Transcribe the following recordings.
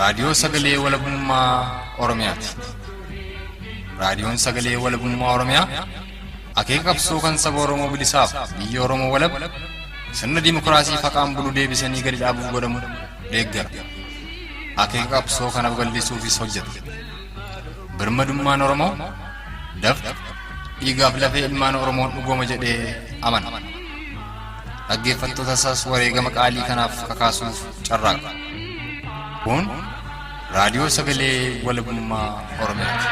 Raadiyoo Sagalee Walabummaa Oromiyaati. Raadiyoon Sagalee Walabummaa Oromiyaa akeeka qabsoo kan saba Oromoo bilisaaf biyya Oromoo walab sirna dimokiraasii faqaan bulu deebisanii gadi dhaabuuf godhamu deeggara. Akeeka qabsoo kana babal'isuufis hojjeta. Birmadummaan Oromoo dafqa dhiigaaf lafee ilmaan Oromoon dhugooma jedhee amana. Dhaggeeffattoota isaas wareegama qaalii kanaaf kakaasuuf carraaqa. Kun Raadiyoo Sagalee Walabummaa Oromiyaati.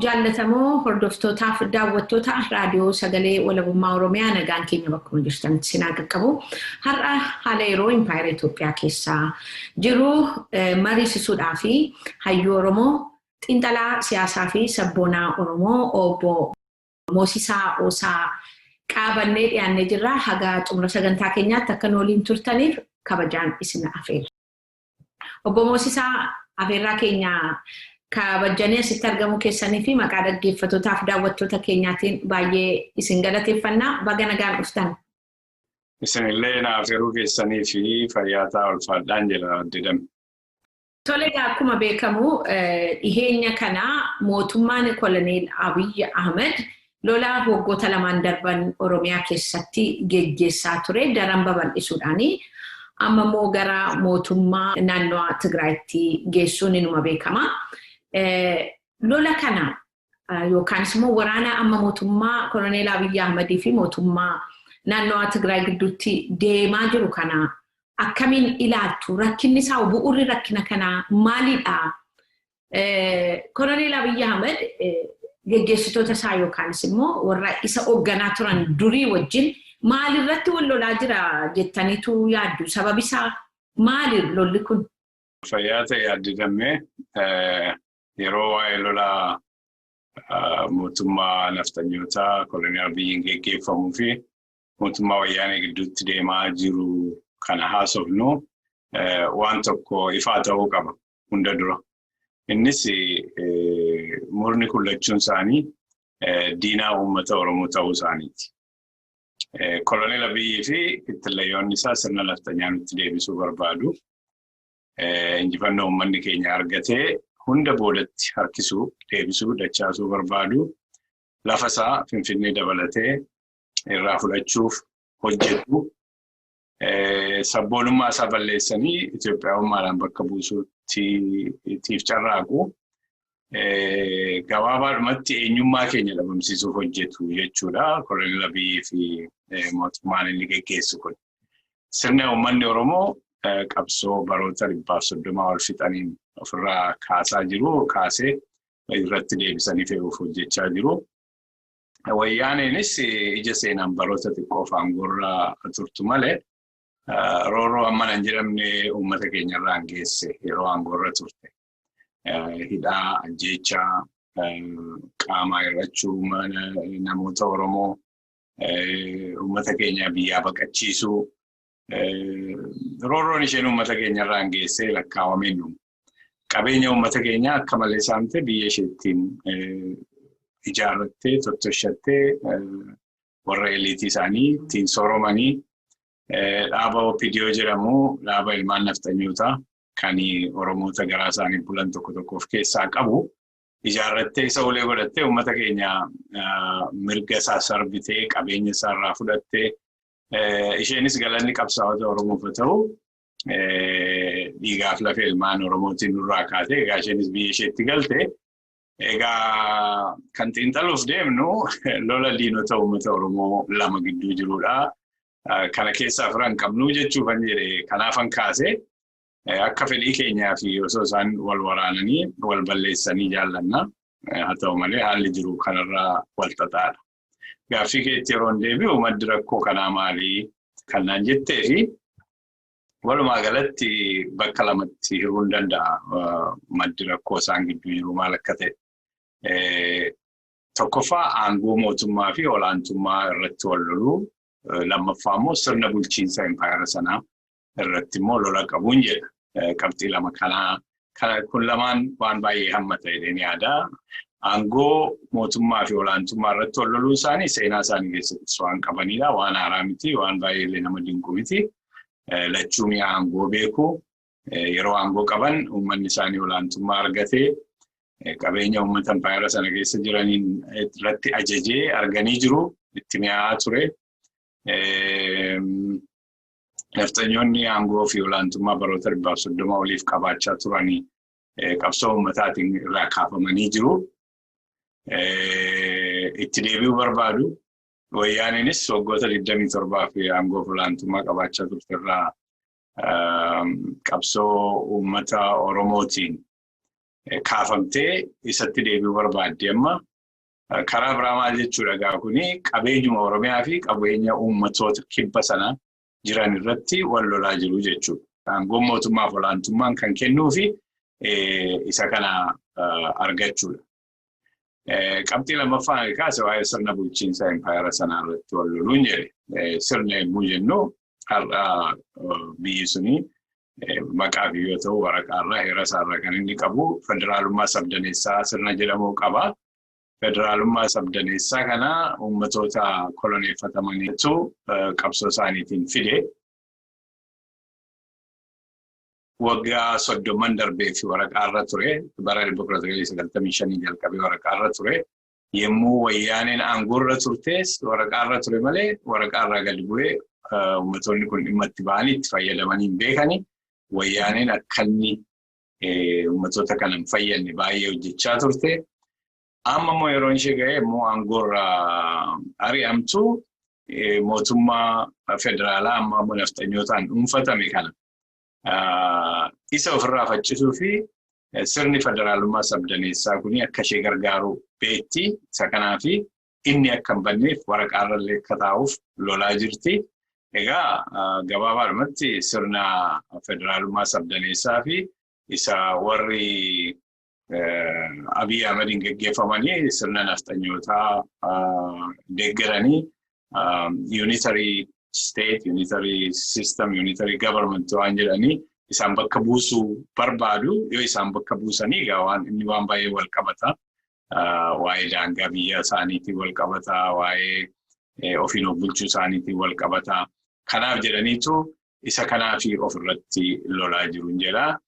Jaallatamoo hordoftootaaf daawwattoota raadiyoo sagalee walabummaa Oromiyaa nagaan keenya bakkuma jirtanitti sinaa qaqqabu. Har'a haala yeroo impaayera Itoophiyaa keessaa jiru mariisisuudhaa fi hayyuu Oromoo xiinxalaa siyaasaa fi sabboonaa Oromoo obbo Moosisaa Oosaa qaabannee dhiyaannee jirra. Haga xumura sagantaa keenyaatti akka nu waliin turtaniif kabajaan isin afeera. Obbo Moosisaa afeerraa keenya kabajjanii asitti argamuu keessanii fi maqaa dhaggeeffatootaaf daawwattoota keenyaatiin baay'ee isin galateeffanna. Baga nagaan dhuftan. Isinillee na afeeruu keessanii fi fayyaa ta'aa ulfaadhaan jedha Aadde Dame. Tole egaa akkuma beekamu dhiheenya kana mootummaan koloneel Abiy Ahmed lola waggoota lamaan darban Oromiyaa keessatti geggeessaa ture daran babal'isuudhaan amma immoo gara mootummaa naannoo Tigraayitti geessuun inuma beekama. Lola kana yookaanis immoo waraana amma mootummaa koloneel Abiy Ahmedii fi mootummaa naannoo Tigraay gidduutti deemaa jiru kana akkamiin ilaaltu? Rakkinni isaa bu'uurri rakkina kanaa maalidha? Koloneel Abiy Ahmed geggeessitoota isaa yookaanis immoo warra isa hoogganaa turan durii wajjin maalirratti wal lolaa jira jettaniitu yaaddu? Sababi isaa maali lolli kun? Fayyaa ta'e Aadde Dammee yeroo waa'ee lola mootummaa nafxanyootaa koloneel Abiyyiin geggeeffamuu fi mootummaa wayyaanee gidduutti deemaa jiru kana haasofnu waan tokko ifaa ta'uu qaba hunda dura. Innis murni kun lachuun isaanii diinaa uummata Oromoo ta'uu isaaniiti. Koloneel Abiyyii fi kittillayyoonni isaa sirna nafxanyaa nutti deebisuu barbaadu. Injifannoo uummanni keenya argatee hunda boodatti harkisuu, deebisuu, dachaasuu barbaadu. Lafa isaa Finfinnee dabalatee irraa fudhachuuf hojjetu. Sabboonummaa isaa balleessanii Itoophiyaawummaadhaan bakka buusuutiif carraaqu. Gabaabaadhumatti eenyummaa keenya dhabamsiisuuf hojjetu jechuudha. Koloneel Abiyyii fi mootummaan inni geggeessu kun. Sirna uummanni Oromoo qabsoo baroota 130 ol fixaniin ofirraa kaasaa jiru kaasee irratti deebisanii fe'uuf hojjechaa jiru. Wayyaaneenis ija seenaan baroota xiqqoof aangoorra turtu malee roorroo hammana hin jedhamne uummata keenyarraan geesse yeroo aangoorra turte. Hidhaa, ajjeechaa, qaamaa hir'achuu namoota Oromoo uummata keenya biyyaa baqachiisuu roorroon isheen uummata keenyarraan geessee lakkaawamee dhumu. Qabeenya uummata keenyaa akka malee saamtee biyya isheettiin ijaarrattee tottoshattee warra eliitii isaanii ittiin sooromanii dhaaba OPDO jedhamu dhaaba ilmaan nafxanyootaa kan Oromoota garaa isaanii bulan tokko tokko of keessaa qabu ijaarrattee isa ulee godhattee uummata keenya mirga isaa sarbitee qabeenya isaa irraa fudhattee isheenis galanni qabsaa'ota Oromoof haa ta'u dhiigaaf lafee ilmaan Oromootiin nurraa kaatee egaa isheenis biyya isheetti galte. Egaa kan xiinxaluuf deemnu lola diinota uummata Oromoo lama gidduu jirudha. Kana keessaa fira hin qabnu jechuufan jedhe kanaafan kaase akka fedhii keenyaa fi osoo isaan wal waraananii wal balleessanii jaallanna. Haa ta'u malee haalli jiru kanarraa wal xaxaadha. Gaaffii keetti yeroo hin deebi'u maddi rakkoo kanaa maalii kan naan jettee fi walumaa galatti bakka lamatti hiruun danda'a. Maddi rakkoo isaan gidduu jiru maal akka ta'e. Tokkoffaa aangoo mootummaa fi olaantummaa irratti wal loluu. Lammaffaa immoo sirna bulchiinsa impaayera sanaa irratti immoo lola qabuun jedha. Qabxii lama kanaa kun lamaan waan baay'ee hammata jedheen yaada. Aangoo mootummaa fi olaantummaa irratti wal loluu isaanii seenaa isaanii keessattis waan qabanidha. Waan haaraa miti, waan baay'ee nama dinqu miti. Lachuu mi'a aangoo beeku. Yeroo aangoo qaban uummanni isaanii olaantummaa argatee qabeenya uummata impaayera sana keessa jiraniin irratti ajajee arganii jiru. Itti mi'aawaa ture. Nafxanyoonni aangoo fi olaantummaa baroota 130 oliif qabaachaa turanii qabsoo uummataatiin irraa kaafamanii jiru. Itti deebi'uu barbaadu. Wayyaaniinis waggoota 27 fi aangoo fi olaantummaa qabaachaa turte irraa qabsoo uummata Oromootiin kaafamtee isatti deebi'uu barbaaddi amma. Karaa biraa maal jechuudha egaa kuni qabeenyuma Oromiyaa fi qabeenya uummatoota kibba sana jiran irratti wal lolaa jiru jechuudha. Aangoon mootummaaf olaantummaan kan kennuu fi isa kana argachuudha. Qabxii lammaffaan kaase waa'ee sirna bulchiinsa impaayera sanaa irratti wal loluun jedhe. Sirna yommuu jennu har'a biyyi suni maqaa fi yoo ta'u waraqaarraa heera isaarraa kan inni qabu federaalummaa sabdaneessaa sirna jedhamu qaba. Federaalummaa sabdaneessaa kana uummatoota koloneeffatamaniitu qabsoo isaaniitiin fide. Waggaa 30 darbee fi waraqaarra ture bara 1995 jalqabee waraqaarra ture. Yemmuu wayyaaneen aangoorra turtes waraqaarra ture malee waraqaarraa gadi bu'ee uummattoonni kun dhimma itti ba'anii itti fayyadamanii hin beekani. Wayyaaneen akka inni uummattoota kana hin fayyadne baay'ee hojjechaa turte. Amma immoo yeroon ishee ga'e immoo aangoorra ari'amtu mootummaa federaalaa amma immoo nafxanyootaan dhuunfatame kana. Isa ofirraa faccisuu fi sirni federaalummaa sabdaneessaa kun akka ishee gargaaru beekti. Isa kanaaf inni akka hin banneef waraqaarrallee akka taa'uuf lolaa jirti. Egaa gabaabaadhumatti sirna federaalummaa sabdaneessaa fi isa warri Abiy Ahmediin geggeeffamanii sirna nafxanyootaa deeggaranii unitary state, unitary system, unitary government waan jedhanii isaan bakka buusuu barbaadu. Yoo isaan bakka buusanii egaa waan inni waan baay'ee wal qabata. Waa'ee daangaa biyya isaaniitiin wal qabata. Waa'ee ofiin of bulchuu isaaniitiin wal qabata. Kanaaf jedhaniitu isa kanaaf ofirratti lolaa jiru jedha.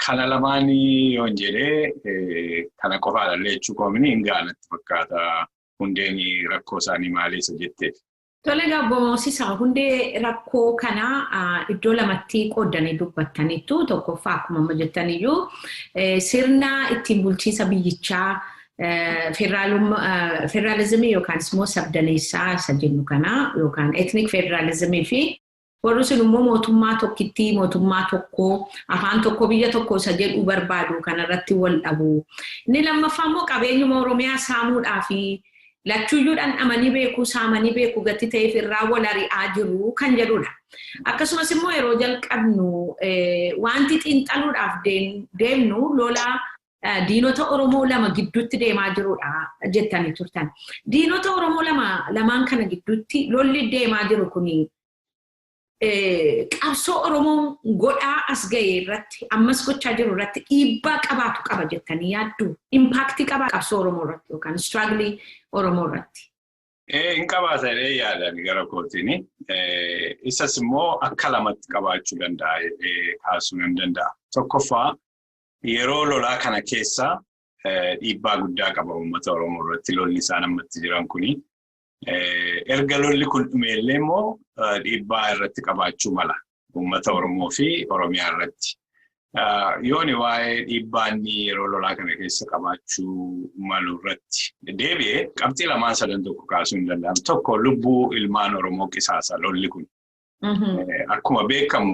Kana lamaanii yoon jedhee kana qofaadha jechuu koomini hin gaanatti fakkaata hundeen rakkoo isaanii maali isa jetteef. Tole egaa obbo Moosisaa hundee rakkoo kanaa iddoo lamatti qooddanii dubbattaniittu tokkoffaa akkuma amma jettaniyyuu sirna ittiin bulchiinsa biyyichaa federaalizimii yookaan immoo sabdaneessaa isa jennu kana yookaan ethnic federalizimii fi warri sun immoo mootummaa tokkittii mootummaa tokkoo afaan tokko biyya tokko isa jedhu barbaadu kanarratti wal dhabu. Inni lammaffaa immoo qabeenyuma Oromiyaa saamuudhaa fi lachuuyyuu dhandhamanii beekuu saamanii beekuu gatti ta'eef irraa wal ari'aa jiru kan jedhudha. Akkasumas immoo yeroo jalqabnu wanti xiinxaluudhaaf deemnu lola diinota Oromoo lama gidduutti deemaa jirudha jettanii turtan. Diinota Oromoo lamaan kana gidduutti lolli deemaa jiru kuni qabsoo Oromoon godhaa as ga'e irratti ammas gochaa jiru irratti dhiibbaa qabaatu qaba jettanii yaaddu. Impact qaba qabsoo Oromoo irratti yookaan struggle Oromoo irratti. Hin qabaata jedhee yaadan gara kootiin. Isas immoo akka lamatti qabaachuu danda'a jedhee kaasuu nan danda'a. Tokkoffaa yeroo lolaa kana keessa dhiibbaa guddaa qaba uummata Oromoo irratti lolli isaan ammatti jiran kuni. Erga lolli kun dhumeellee immoo dhiibbaa irratti qabaachuu mala uummata Oromoo fi Oromiyaa irratti. Yooni waa'ee dhiibbaa inni yeroo lolaa kana keessa qabaachuu malu irratti deebi'ee qabxii lamaan sadan tokko kaasuu hin danda'amu. Tokko lubbuu ilmaan Oromoo qisaasa lolli kun. Akkuma beekamu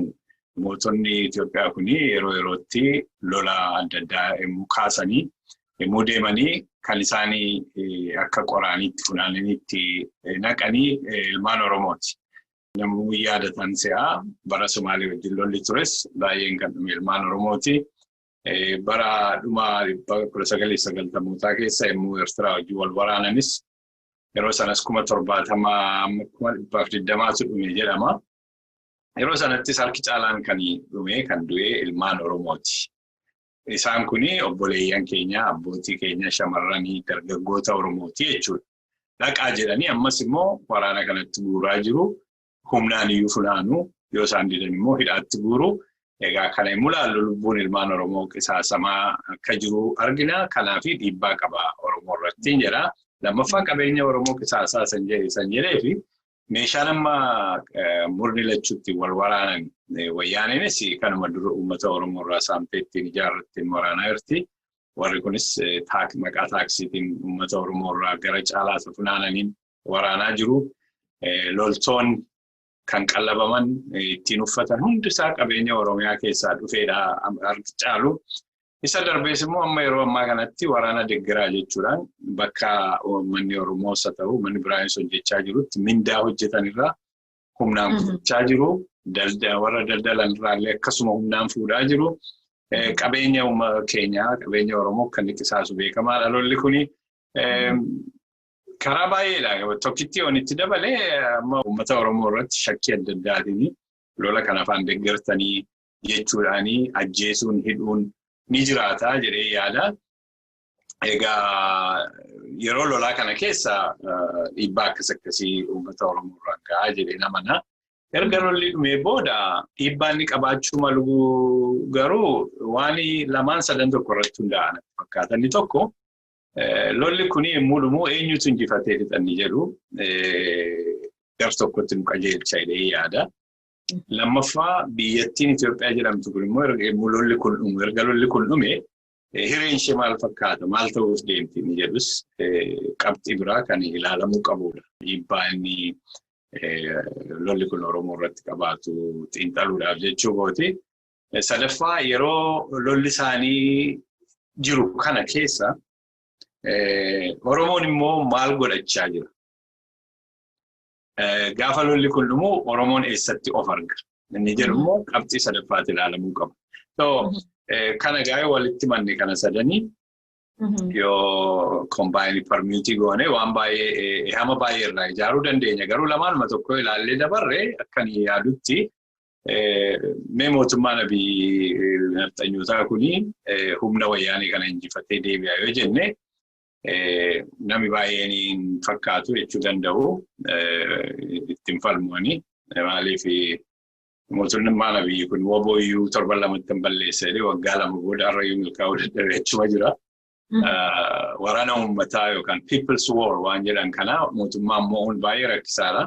mootonni Itoophiyaa kun yeroo yerootti lola adda addaa yommuu kaasanii yommuu deemanii kan isaanii akka qoraaniitti funaananii itti naqanii ilmaan Oromooti. Namni yaadatan se'aa bara Somaalee wajjin lolli tures baay'een kan dhume ilmaan Oromooti. Bara dhuma 1990 keessa yommuu Eertiraa wajjin wal waraananis yeroo sanas 70,000 120,000 dhume jedhama. Yeroo sanattis harki caalaan kan dhume kan du'e ilmaan Oromooti. Isaan kun obboleeyyan keenya, abbootii keenya, shamarranii, dargaggoota Oromooti jechuudha. Dhaqaa jedhanii ammas immoo waraana kanatti guuraa jiru. Humnaan iyyuu funaanu, yoo isaan didan immoo hidhaatti guuru. Egaa kana immoo ilaallu lubbuun ilmaan Oromoo qisaasamaa akka jiru argina. Kanaaf dhiibbaa qaba Oromoo irratti jedha. Lammaffaa, qabeenya Oromoo qisaasaa san jedhee fi meeshaan amma murni lachuutti wal waraanan, wayyaaneenis kanuma dura uummata Oromoo irraa saamtee ittiin ijaarrattiin waraanaa jirti. Warri kunis maqaa taaksiitiin uummata Oromoo irraa gara caalaa isa funaananiin waraanaa jiru. Loltoonni kan qallabaman, ittiin uffatan hundisaa qabeenya Oromiyaa keessaa dhufeedha harki caalu. Isa darbees immoo amma yeroo ammaa kanatti waraana deeggaraa jechuudhaan bakka uummanni Oromoos haa ta'u uummanni biraanis hojjechaa jirutti mindaa hojjetan irraa humnaan fudhachaa jiru. Warra daldalan irraallee akkasuma humnaan fuudhaa jiru. Qabeenya keenyaa, qabeenya Oromoo kan qisaasu beekamaadha lolli kuni. Karaa baay'eedha. Tokkitti yoon itti dabalee, amma uummata Oromoo irratti shakkii adda addaatiin lola kana afaan deeggartanii jechuudhaanii ajjeesuun, hidhuun ni jiraata jedhee yaada. Egaa yeroo lolaa kana keessa dhiibbaa akkas akkasii uummata Oromoo irraan gahaa jedhee namana. Erga lolli dhumee booda dhiibbaa inni qabaachuu malu garuu waan lamaan sadan tokko irratti hundaa'an fakkaata. Inni tokko, lolli kun yommuu dhumu eenyutu injifatee fixanni jedhu gar tokkotti nu qajeelcha jedhee yaada. Lammaffaa, biyyattiin Itoophiyaa jedhamtu kun immoo yommuu lolli kun dhumu, erga lolli kun dhume, hireen ishee maal fakkaata, maal ta'uuf deemti inni jedhus qabxii biraa kan ilaalamuu qabudha. Dhiibbaa inni lolli kun Oromoo irratti qabaatu xiinxaluudhaaf jechuu kooti. Sadaffaa, yeroo lolli isaanii jiru kana keessa Oromoon immoo maal godhachaa jira? Gaafa lolli kun dhumu Oromoon eessatti of arga? Inni jedhu immoo qabxii sadaffaatti ilaalamuu qaba. So kana gaa'ee walitti manne kana sadanii yoo combine permute goone waan baay'ee, hama baay'ee irraa ijaaruu dandeenya. Garuu lamaanuma tokko ilaallee dabarre, akkan yaadutti, mee mootummaan Abiy nafxanyootaa kuni humna wayyaanee kana injifatee deebi'a yoo jenne, namni baay'een hin fakkaatu jechuu danda'u, ittiin falmuani. Maaliif, mootummaan Abiyyi kun WBOyyuu torban 2tti hin balleessa jedhee waggaa 2 booda har'ayyuu milkaa'uu dadhabee achuma jira. Waraana uummataa yookaan people's war waan jedhan kana mootummaan mo'uun baay'ee rakkisaadha.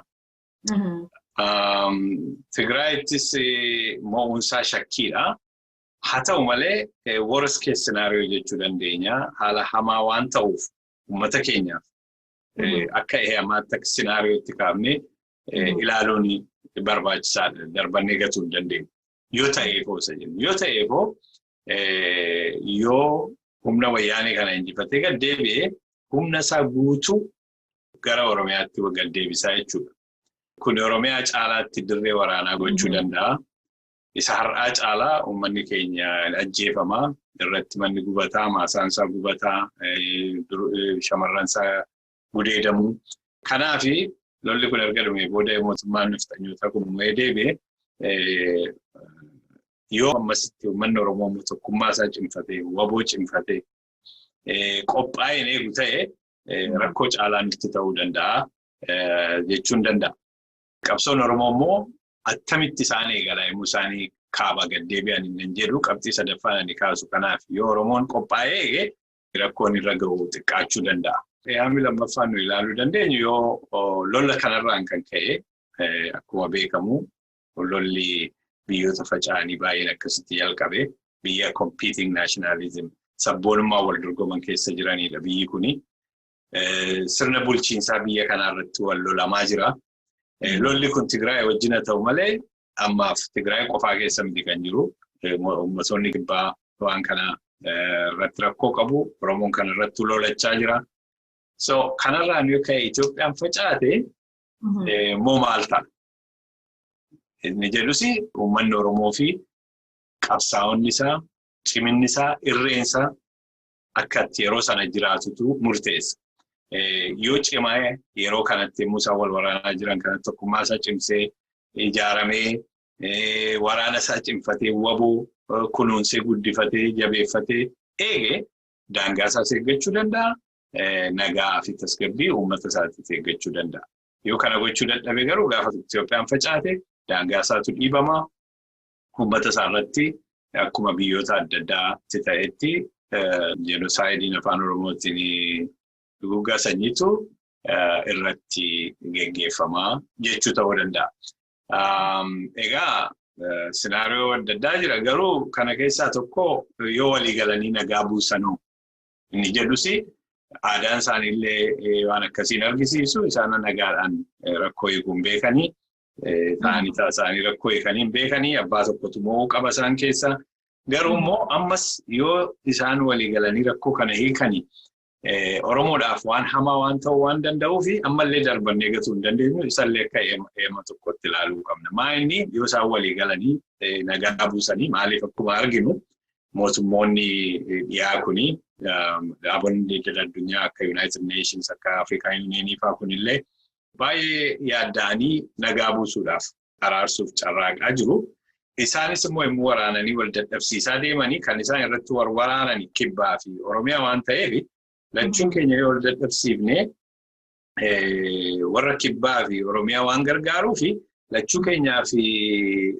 Tigraayittis mo'uunsaa shakkiidha. Haa ta'u malee, worst case scenario jechuu dandeenya. Haala hamaa waan ta'uuf uummata keenyaaf akka eeyyamaatti, akka scenariootti kaafnee ilaaluun barbaachisaadha. Darbannee gatuu hin dandeenyu. Yoo ta'eefoo isa jennu. Yoo ta'eefoo, yoo humna wayyaanee kana injifatee gad deebi'ee, humna isaa guutuu gara Oromiyaatti gad deebisaa jechuudha. Kun Oromiyaa caalaatti dirree waraanaa gochuu danda'a. Isa har'aa caalaa uummanni keenya ajjeefamaa, irratti manni gubataa, maasaan isaa gubataa, shamarran isaa gudeedamuu. Kanaafi lolli kun erga dhumee booda mootummaan nafxanyootaa kun mo'ee deebi'e, yoo ammasitti uummanni Oromoo tokkummaa isaa cimfatee, WBO cimfatee, qophaa'een eegu ta'e, rakkoo caalaa nutti ta'uu danda'a jechuun danda'a. Qabsoon Oromoo immoo attamitti isaan eegala yommuu isaanii kaabaa gad deebi'an hin jedhu, qabxii sadaffaan ani kaasu. Kanaaf yoo Oromoon qophaa'ee eege, rakkoon irra gahu xiqqaachuu danda'a. Yaamni lammaffaan nu ilaaluu dandeenyu, yoo lola kanarraan kan ka'e, akkuma beekamu lolli biyyoota faca'anii baay'een akkasitti jalqabe, biyya competing nationalism, sabboonummaa wal dorgoman keessa jiranidha biyyi kuni. Sirna bulchiinsaa biyya kanaa irratti wal lolamaa jira. Lolli kun Tigraay wajjin haa ta'u malee, ammaaf Tigraay qofaa keessa miti kan jiru. Uummattoonni kibbaa waan kana irratti rakkoo qabu. Oromoon kana irratti lolachaa jira. So kanarraan yoo ka'e Itoophiyaan facaate moo maal ta'a? Inni jedhus, uummanni Oromoo fi qabsaa'onni isaa, ciminni isaa, irreen isaa akka itti yeroo sana jiraatutu murteessa. Yoo cimaa yeroo kanatti yommuu isaan wal waraanaa jiran kanatti tokkummaa isaa cimsee ijaaramee Waraana isaa cimfatee waboo kunuunsee guddifatee jabeeffatee eege daangaa isaas eeggachuu danda'a. Nagaa fi tasgabbii uummata isaatiif eeggachuu danda'a. Yoo kana gochuu dadhabe garuu gaafa Itoophiyaan facaate daangaa isaatu dhiibamaa. Uummata isaa irratti akkuma biyyoota adda addaatti ta'etti jenoosaayidiin afaan Oromootiin duguuggaa sanyiitu irratti geggeeffamaa jechuu ta'uu danda'a. Egaa scenario adda addaa jira garuu kana keessaa tokko yoo walii galanii nagaa buusanuu inni jedhus aadaan isaaniillee waan akkasiin argisiisu isaan nagaadhaan rakkoo hiikuun beekanii ta'anii isaanii rakkoo hiikanii beekanii abbaa tokkotu mo'uu qaba isaan keessaa. Garuu immoo ammas yoo isaan walii galanii rakkoo kana hiikanii Oromoodhaaf waan hamaa waan ta'uu waan danda'uuf ammallee darbannee gatuu hin dandeenyu isallee akka eema tokkotti ilaaluu qabna. Maa inni yoo isaan walii galanii nagaa buusanii maaliif akkuma arginu mootummoonni dhiyaa kuni dhaabonni idil addunyaa akka United Nations akka African Union fa'aa kunillee baay'ee yaadda'anii nagaa buusuudhaaf araarsuuf carraaqaa jiru. Isaanis immoo yommuu waraananii wal dadhabsiisaa deemanii kan isaan irratti waraananii kibbaa fi Oromiyaa waan ta'eef lachuun keenya yoo wal dadhabsiifne warra kibbaa fi Oromiyaa waan gargaaruu fi lachuu keenyaa fi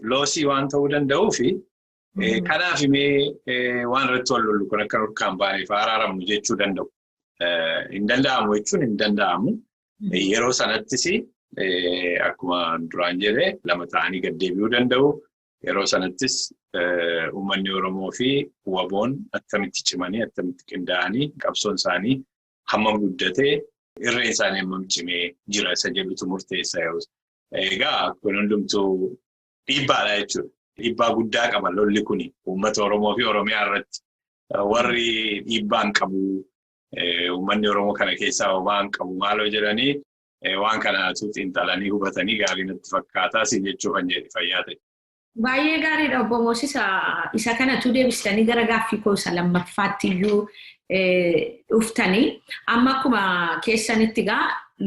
loosii waan ta'uu danda'uu fi kanaaf mee waan irratti wal lollu kun akka nurkaan baaneef araaramnu jechuu danda'u. Hin danda'amu jechuun hin danda'amu. Yeroo sanattis akkuma duraan jedhee lama ta'anii gad deebi'uu danda'u. Yeroo sanattis uummanni Oromoo fi WBOn attamitti cimanii attamitti qindaa'anii qabsoon isaanii hammam guddatee irreen isaanii hammam cimee jira isa jedhutu murteessa. Egaa kun hundumtuu dhiibbaadha jechuudha. Dhiibbaa guddaa qaba lolli kuni uummata Oromoo fi Oromiyaa irratti. Warri dhiibbaa hin qabu uummanni Oromoo kana keessaa homaa hin qabu maaloo jedhanii waan kanaatu xiinxalanii hubatanii gaarii natti fakkaataa siin jechuuf kan jedhe fayyaa ta'e. Baay'ee gaariidha obbo Moosisa. Isa kanatu deebistanii gara gaaffii koo isa lammaffaatti iyyuu dhuftanii. Amma akkuma keessanitti egaa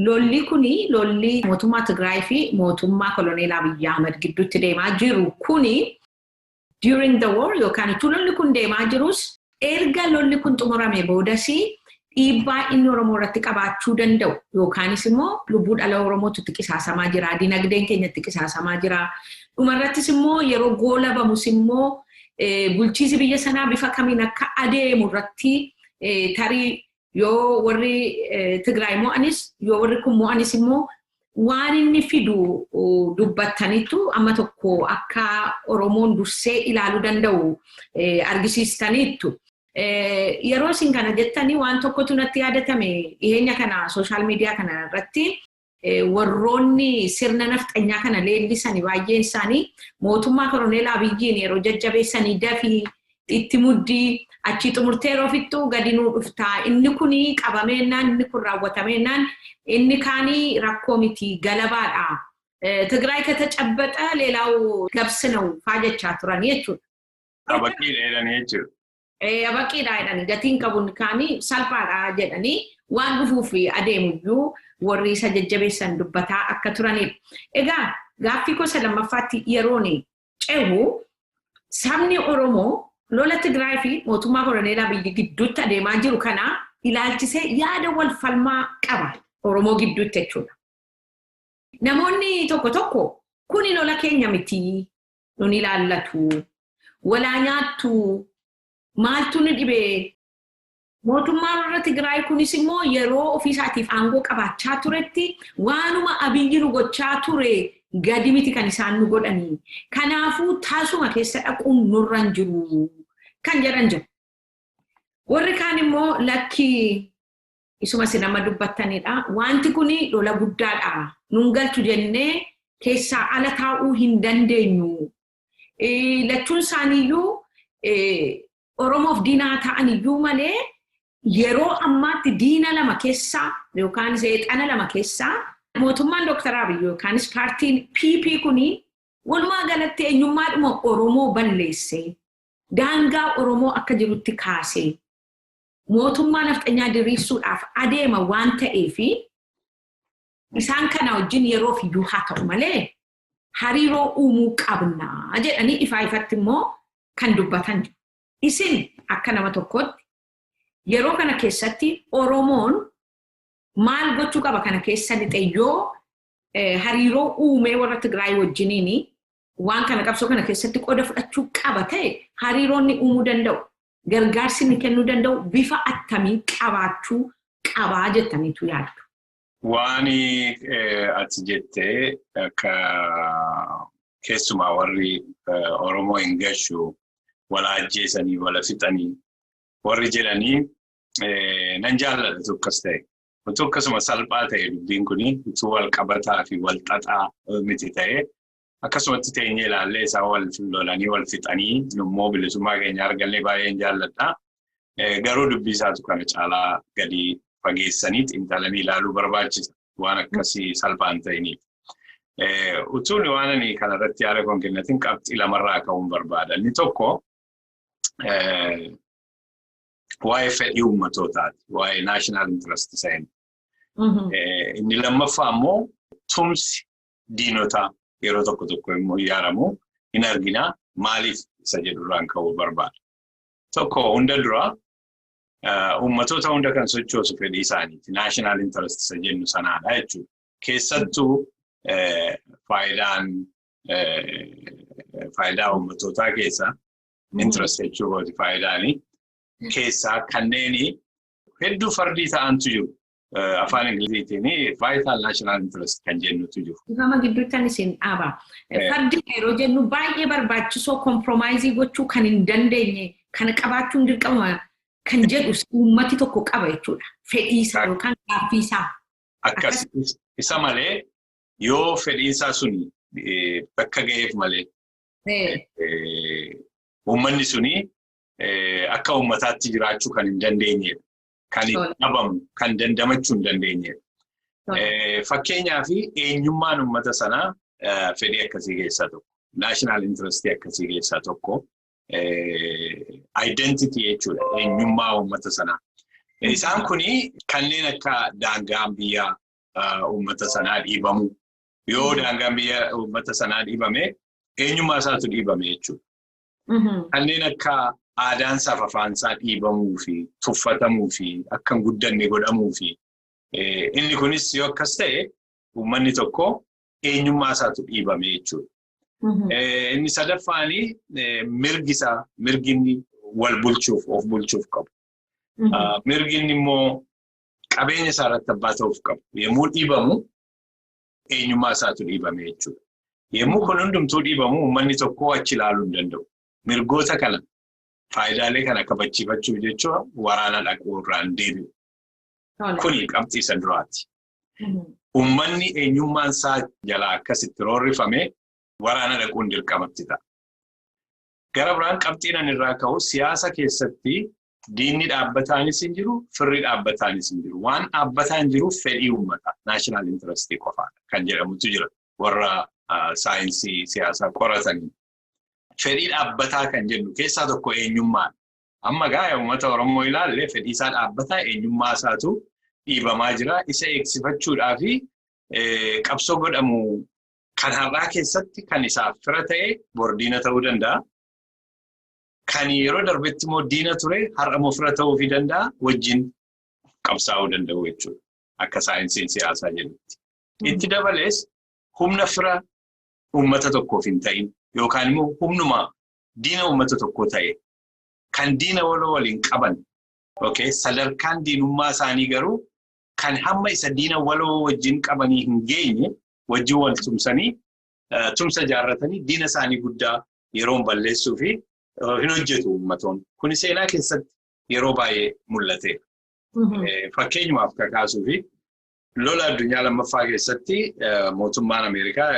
lolli kuni lolli mootummaa Tigraay fi mootummaa Koloneel Abiyyi Ahmad gidduutti deemaa jiru kuni during the war yookaan utuu lolli kun deemaa jirus erga lolli kun xumurame boodas dhiibbaa inni Oromoo irratti qabaachuu danda'u yookaanis immoo lubbuu dhala Oromootu itti qisaasamaa jira, dinagdeen keenya itti qisaasamaa jira. Dhumarrattis immoo yeroo goolabamus immoo bulchiisi biyya sanaa bifa kamiin akka adeemu irratti tarii yoo warri Tigraay mo'anis yoo warri kun mo'anis immoo waan inni fidu dubbattanitu amma tokko akka Oromoon dursee ilaaluu danda'u argisiistaniittu. Yeroo isin kana jettanii waan tokkotu natti yaadatame dhiyeenya kana social media kana irratti warroonni sirna nafxanyaa kana leellisanii baay'een isaanii mootummaa Koloneel Abiyyiin yeroo jajjabeessanii dafii itti muddii achii xumurtee yeroo fixxu gadi nuu dhuftaa inni kuni qabameennaan inni kun raawwatameennaan inni kaanii rakkoo miti galabaadha. ትግራይ ከተጨበጠ ሌላው ገብስ ነው faa jechaa turanii jechuudha. Abaqiidha jedhanii jechuudha. Abaqiidha jedhanii gatiin qabuun kaanii salphaadha jedhanii waan dhufuuf adeemuyyuu warri isa jajjabeessan dubbataa akka turanidha. Egaa gaaffii gosa lammaffaatti yeroon cehu sabni Oromoo lola Tigraay fi mootummaa Koloneel Abiyyi gidduutti adeemaa jiru kana ilaalchisee yaada wal falmaa qaba Oromoo gidduutti jechuudha. Namoonni tokko tokko kuni lola keenya miti nun ilaallatu walaa nyaattu maaltu nu dhibee mootummaan warra Tigraay kunis immoo yeroo ofiisaatiif aangoo qabaachaa turetti waanuma Abiyyi nu gochaa ture gadi miti kan isaan nu godhanii. Kanaafuu taasuma keessa dhaquun nurra hin jiru kan jedhan jiru. Warri kaan immoo lakkii isuma isin amma dubbattanidha. Wanti kuni lola guddaadha. Nun galchu jennee keessaa ala taa'uu hin dandeenyu. Lachuun isaaniiyyuu Oromoof diinaa ta'an iyyuu malee yeroo ammaatti diina lama keessaa yookaan seexana lama keessaa mootummaan Dooktar Abiy yookaanis paartiin PP kuni walumaa galatti eenyummaadhuma Oromoo balleessee daangaa Oromoo akka jirutti kaasee mootummaa nafxanyaa diriirsuudhaaf adeema waan ta'eefi isaan kana wajjin yeroof iyyuu haa ta'u malee Hariiroo uumuu qabnaa jedhanii ifaa ifatti immoo kan dubbatan jiru. Isin akka nama tokkootti yeroo kana keessatti Oromoon maal gochuu qaba kana keessa lixe yoo hariiroo uumee warra Tigraay wajjiniin waan kana qabsoo kana keessatti qooda fudhachuu qaba ta'e, hariiroonni uumuu danda'u, gargaarsi inni kennuu danda'u bifa attamii qabaachuu qabaa jettaniitu yaaddu? Waan ati jettee akka keessumaa warri Oromoo hin gashu, wala ajjeesanii wala fixanii warri jedhanii nan jaalladha akkas ta'e. Utuu akkasuma salphaa ta'e, dubbiin kuni utuu wal qabataa fi wal xaxaa miti ta'e, akkasumatti teenyee ilaallee isaan wal lolanii wal fixanii immoo bilisummaa keenya argannee baay'een jaalladha. Garuu dubbii isaatu kana caalaa gadi fageessanii xiinxalanii ilaaluu barbaachisa. Waan akkasii salphaan ta'iniif. Utuun waan ani kanarratti yaada koon kennatin qabxii lamarraa ka'uun barbaada. Inni tokko waa'ee fedhii uummatootaati. Waa'ee national interest isa. Inni lammaffaa immoo tumsi diinotaa yeroo tokko tokko immoo ijaaramu hin argina, maaliif isa jedhurraan ka'uu barbaada. Tokko, hunda dura uummatoota hunda kan sochoosu fedhii isaaniiti. National interest isa jennu sanaadha jechuudha. Keessattuu faayidaan faayidaa uummatootaa keessa, interest jechuudha, faayidaanii keessaa kanneen hedduu fardii ta'antu jiru. Afaan Ingiliziitiin vital national interest kan jennutu jiru. Ifama gidduutti isin dhaaba. Fardi yeroo jennu baay'ee barbaachisoo, compromise gochuu kan hin dandeenye, kana qabaachuun dirqama kan jedhu uummati tokko qaba jechuudha. Fedhii isaa yookaan gaaffii isaa. Akkas, isa malee yoo fedhiin isaa suni bakka ga'eef malee uummanni suni akka uummataatti jiraachuu kan hin dandeenyedha. Kan dhabamu, kan dandamachuu hin dandeenyedha. Fakkeenyaaf, eenyummaan uummata sanaa fedhii akkasii keessaa tokko. National interest akkasii keessaa tokko. Identity jechuudha, eenyummaa uummata sanaa. Isaan kuni kanneen akka daangaan biyya uummata sanaa dhiibamu. Yoo daangaan biyya uummata sanaa dhiibame, eenyummaa isaatu dhiibame jechuudha. Kanneen akka aadaan isaaf afaan isaa dhiibamuu fi tuffatamuu fi akka hin guddanne godhamuu fi inni kunis yoo akkas ta'e, uummanni tokko eenyummaa isaatu dhiibame jechuudha. Inni sadaffaani mirgi isaa, mirgi inni wal bulchuuf, of bulchuuf qabu. Mirgi inni immoo qabeenya isaa irratti abbaa ta'uuf qabu. Yommuu dhiibamu, eenyummaa isaatu dhiibame jechuudha. Yommuu kun hundumtuu dhiibamu, uummanni tokko achi ilaaluu hin danda'u. Mirgoota kana, faayidaalee kana kabachiifachuuf jechuudha, waraana dhaquu irraa hin deebi'u. Kuni qabxii isa duraati. Uummanni eenyummaan isaa jalaa akkasitti roorrifame waraana dhaquun dirqamatti ta'a. Gara biraan qabxiin ani irraa ka'u, siyaasa keessatti diinni dhaabbataanis hin jiru, firri dhaabbataanis hin jiru. Waan dhaabbataan jiru fedhii uummataa, national interest qofaadha kan jedhamutu jira warra saayinsii siyaasaa qoratanii. Fedhii dhaabbataa kan jennu keessaa tokko eenyummaadha. Amma gaa uummata Oromoo ilaalle, fedhii isaa dhaabbataa eenyummaa isaatu dhiibamaa jira. Isa eegsifachuudhaa fi qabsoo godhamu kan har'aa keessatti kan isaaf fira ta'e bor diina ta'uu danda'a. Kan yeroo darbetti immoo diina ture har'a immoo fira ta'uufii danda'a, wajjin qabsaa'uu danda'u jechuudha. Akka saayinsiin siyaasaa jedhutti. Itti dabalees humna fira uummata tokkoof hin ta'in yookaan immoo humnuma diina uummata tokkoo ta'e, kan diina waloo waliin qaban, sadarkaan diinummaa isaanii garuu kan hamma isa diina waloo wajjin qabanii hin geenye wajjin wal tumsanii, tumsa ijaarratanii diina isaanii guddaa yeroon balleessuu fi hin hojjetu uummatoon. Kuni seenaa keessatti yeroo baay'ee mul'ateera. Fakkeenyumaaf kakaasuu fi lola addunyaa lammaffaa keessatti mootummaan Ameerikaa,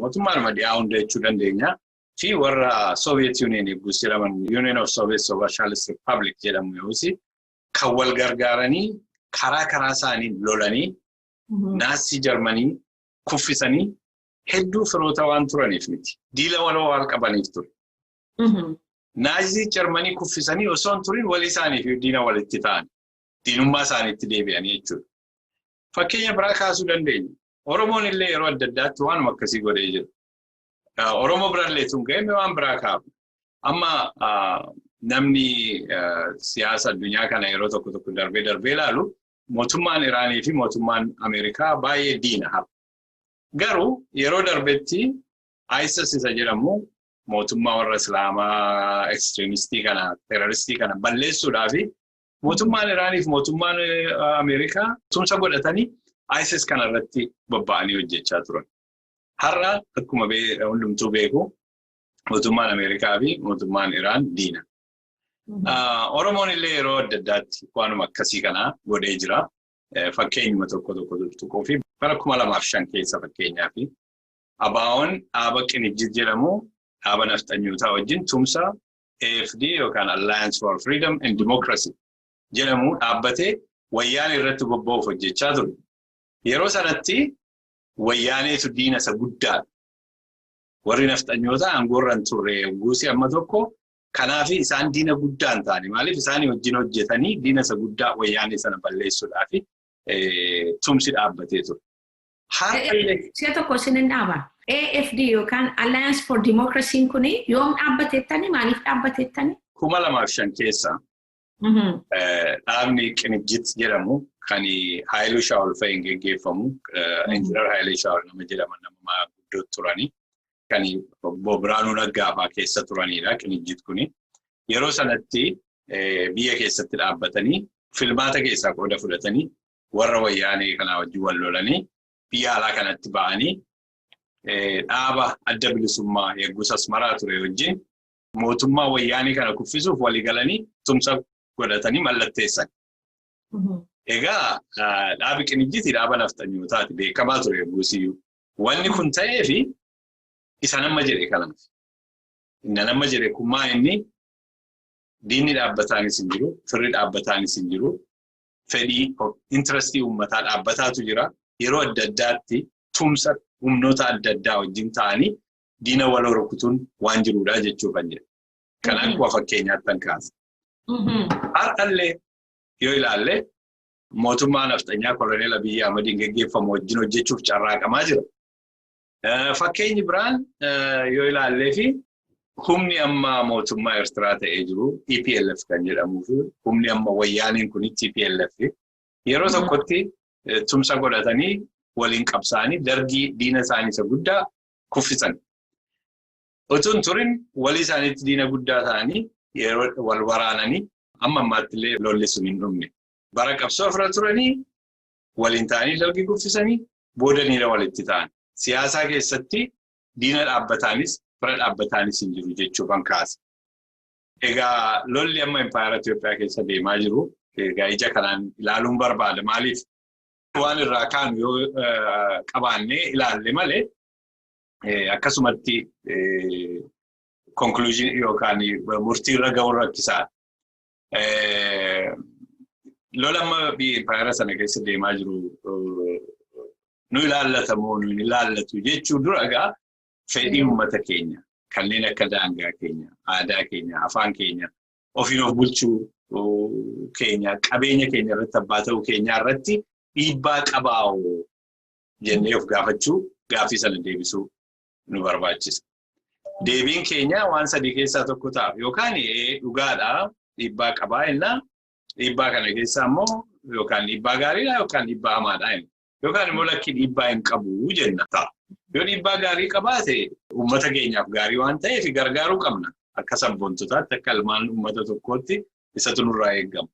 mootummaan dhiyaa hunda jechuu dandeenya, fi warra Soviet Union eeggus jedhaman, Union of Soviet Socialist Republic jedhamu yoosi, kan wal gargaaranii karaa karaa isaanii lolanii Naazii Jarmanii kuffisanii hedduu firoota waan turaniif miti. Diila waloo waan qabaniif ture. Naazii Jarmanii kuffisanii osoo hin turin walii isaaniif diina walitti ta'an. Diinummaa isaaniitti deebi'anii jechuudha. Fakkeenya biraa kaasuu dandeenya. Oromoon illee yeroo adda addaatti waanuma akkasii godhee jira. Oromoo birallee tun ga'e waan biraa kaabu. Amma namni siyaasa addunyaa kana yeroo tokko tokko darbee darbee ilaalu mootummaan Iraanii fi mootummaan Ameerikaa baay'ee diina hafa. Garuu yeroo darbetti ISIS isa jedhamu mootummaa warra Islaamaa ekstreemistii kana teeroristii kana balleessuudhaaf mootummaan Iraanii fi mootummaan Ameerikaa tumsa godhatanii ISIS kana irratti bobba'anii hojjechaa turan. Har'a akkuma hundumtuu beeku mootummaan Ameerikaa fi mootummaan Iraan diina. Oromoon illee yeroo adda addaatti waanuma akkasii kanaa godhee jira. Fakkeenyuma tokko tokko tuttuquu fi bara 2005 keessa fakkeenyaaf ABO'n dhaaba Qinijjit jedhamu dhaaba nafxanyootaa wajjin tumsa AFD yookaan Alliance for Freedom and Democracy jedhamu dhaabbatee wayyaanee irratti bobba'uuf hojjechaa ture. Yeroo sanatti wayyaaneetu diina isa guddaadha. Warri nafxanyootaa aangoorra hin turre guusii amma tokko kanaaf isaan diina guddaa hin taane maaliif isaanii wajjin hojjetanii diina isa guddaa wayyaanee sana balleessuudhaaf tumsi dhaabbatee ture. Si'a tokko isin hin dhaaba. AFD yookaan Alliance for Democracy kun yoom dhaabbateettani? Maaliif dhaabbateettani? 2005 keessa dhaabni Qinijjit jedhamu kan Haayiluu Shaawul fa'iin geggeeffamu Injiinar Haayiluu Shaawul nama jedhaman nama guddoo turani kan obbo Biraanuu Naggaa fa'aa keessa turanidha Qinijjit kuni. Yeroo sanatti biyya keessatti dhaabbatanii filmaata keessaa qooda fudhatanii warra wayyaanee kanaa wajjin wal lolanii biyya alaa kanatti ba'anii dhaaba adda bilisummaa eeggus Asmaraa ture wajjin mootummaa wayyaanee kana kuffisuuf walii galanii tumsa godhatanii mallatteessan. Egaa dhaabi Qinijjiti dhaaba nafxanyootaati beekamaa ture eeggusiyyuu. Wanni kun ta'eefi isa nama jedhe kanaaf. Inni nama jedhe kun maa inni diinni dhaabbataanis hin jiru, firri dhaabbataanis hin jiru, fedhii intirestii uummataa dhaabbataatu jira. Yeroo adda addaatti tumsa humnoota adda addaa wajjin ta'anii diina waloo rukutuun waan jirudha jechuufan jedhe. Kan akkuma fakkeenyaatti kan kaase. Har'allee yoo ilaalle mootummaa nafxanyaa Koloneel Abiyyi Ahmadiin geggeeffamu wajjin hojjechuuf carraaqamaa jira. Fakkeenyi biraan yoo ilaallee fi humni amma mootummaa Eertiraa ta'ee jiru EPLF kan jedhamuu fi humni amma wayyaaniin kun TPLF yeroo tokkotti tumsa godhatanii waliin qabsaa'anii dargii diina isaanii isa guddaa kuffisan. Utuu hin turin walii isaaniitti diina guddaa ta'anii yeroo wal waraananii amma ammaatti illee lolli sun hin dhumne. Bara qabsoo ofirra turanii waliin ta'anii dargii kuffisanii booda niira walitti ta'an. Siyaasaa keessatti diina dhaabbataanis fira dhaabbataanis hin jiru jechuufan kaasa. Egaa lolli amma impaayera Itoophiyaa keessa deemaa jiru egaa ija kanaan ilaaluun barbaada. Maaliif waan irraa kaanu yoo qabaannee ilaalle malee akkasumatti conclusion yookaan murtii irra ga'uun rakkisaadha. Lola amma biyya impaayera sana keessa deemaa jiru nu ilaallata moo nu hin ilaallatu jechuu dura egaa fedhii uummata keenya kanneen akka daangaa keenya, aadaa keenya, afaan keenya, ofiin of bulchuu keenya, qabeenya keenya irratti abbaa ta'uu keenya irratti dhiibbaa qabaa'oo jennee of gaafachuu gaaffii sana deebisuu nu barbaachisa. Deebiin keenya waan sadii keessaa tokko ta'a. Yookaan dhugaadhaa dhiibbaa qabaa jennaa dhiibbaa kana keessaa immoo yookaan dhiibbaa gaariidha yookaan dhiibbaa hamaadha jenna. Yookaan immoo lakki dhiibbaa hin qabu jenna ta'a. Yoo dhiibbaa gaarii qabaate uummata keenyaaf gaarii waan ta'eef gargaaruu qabna. Akka sabboontotaatti akka ilmaan uummata tokkootti isatu nurraa eegama.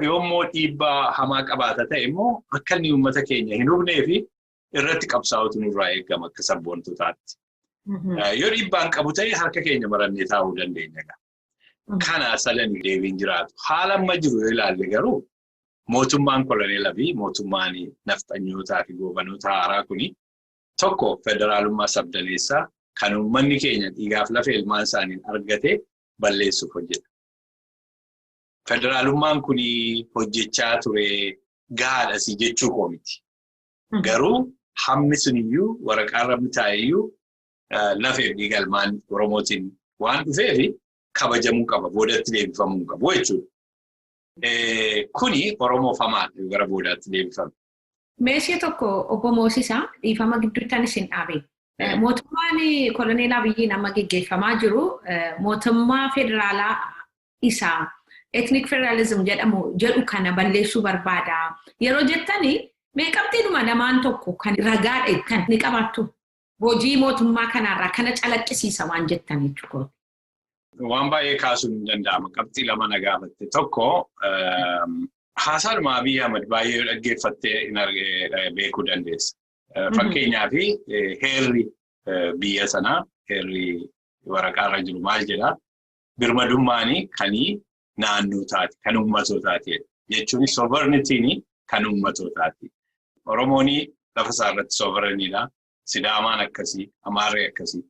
Yoo immoo dhiibbaa hamaa qabaata ta'e immoo akka inni uummata keenya hin hubnee fi irratti qabsaa'utu nurraa eegama akka sabboontotaatti. Yoo dhiibbaan qabu ta'e harka keenya marannee taa'uu dandeenya. Kana sadan deebiin jiraatu. Haala amma jiru yoo ilaalle garuu mootummaan Koloneel Abiy mootummaan nafxanyootaa fi goobanoota haaraa kuni tokko federaalummaa sabdaneessaa kan uummanni keenya dhiigaaf lafa ilmaan isaaniin argate balleessuuf hojjeta. Federaalummaan kuni hojjechaa ture gahaadhas jechuu koo miti. Garuu hammi suniyyuu waraqaan rabbi taa'eyyuu lafeef dhiiga ilmaan Oromootiin waan dhufeef kabajamuu qaba. Boodatti deebifamuu qabu jechuudha. Kuni Oromoof hamaadha gara boodaatti deebifame. Meeshee tokko obbo Moosisaa dhiifama gidduutti isin dhaabe. Mootummaan Koloneel Abiyyiin amma geggeeffamaa jiru mootummaa federaalaa isaa ethnic federalism jedhamu jedhu kana balleessuu barbaada. Yeroo jettani mee qabxiidhuma lamaan tokko kan ragaadha jettan ni qabaattu. Hojii mootummaa kanarraa kana calaqqisiisa waan jettan jechuudha. Waan baay'ee kaasuun hin danda'ama. Qabxii lama na gaafatte. Tokko, haasaadhuma Abiyyi Ahmad baay'ee dhaggeeffattee beekuu dandeessa. Fakkeenyaaf, heerri biyya sanaa, heerri waraqaarra jiru maal jedhaa? Birmadummaan kan naannootaati, kan uummatootaati jechuun sovereignty kan uummatootaati. Oromoon lafa isaa irratti sovereignidha. Sidaamaan akkasii, Amaarri akkasii.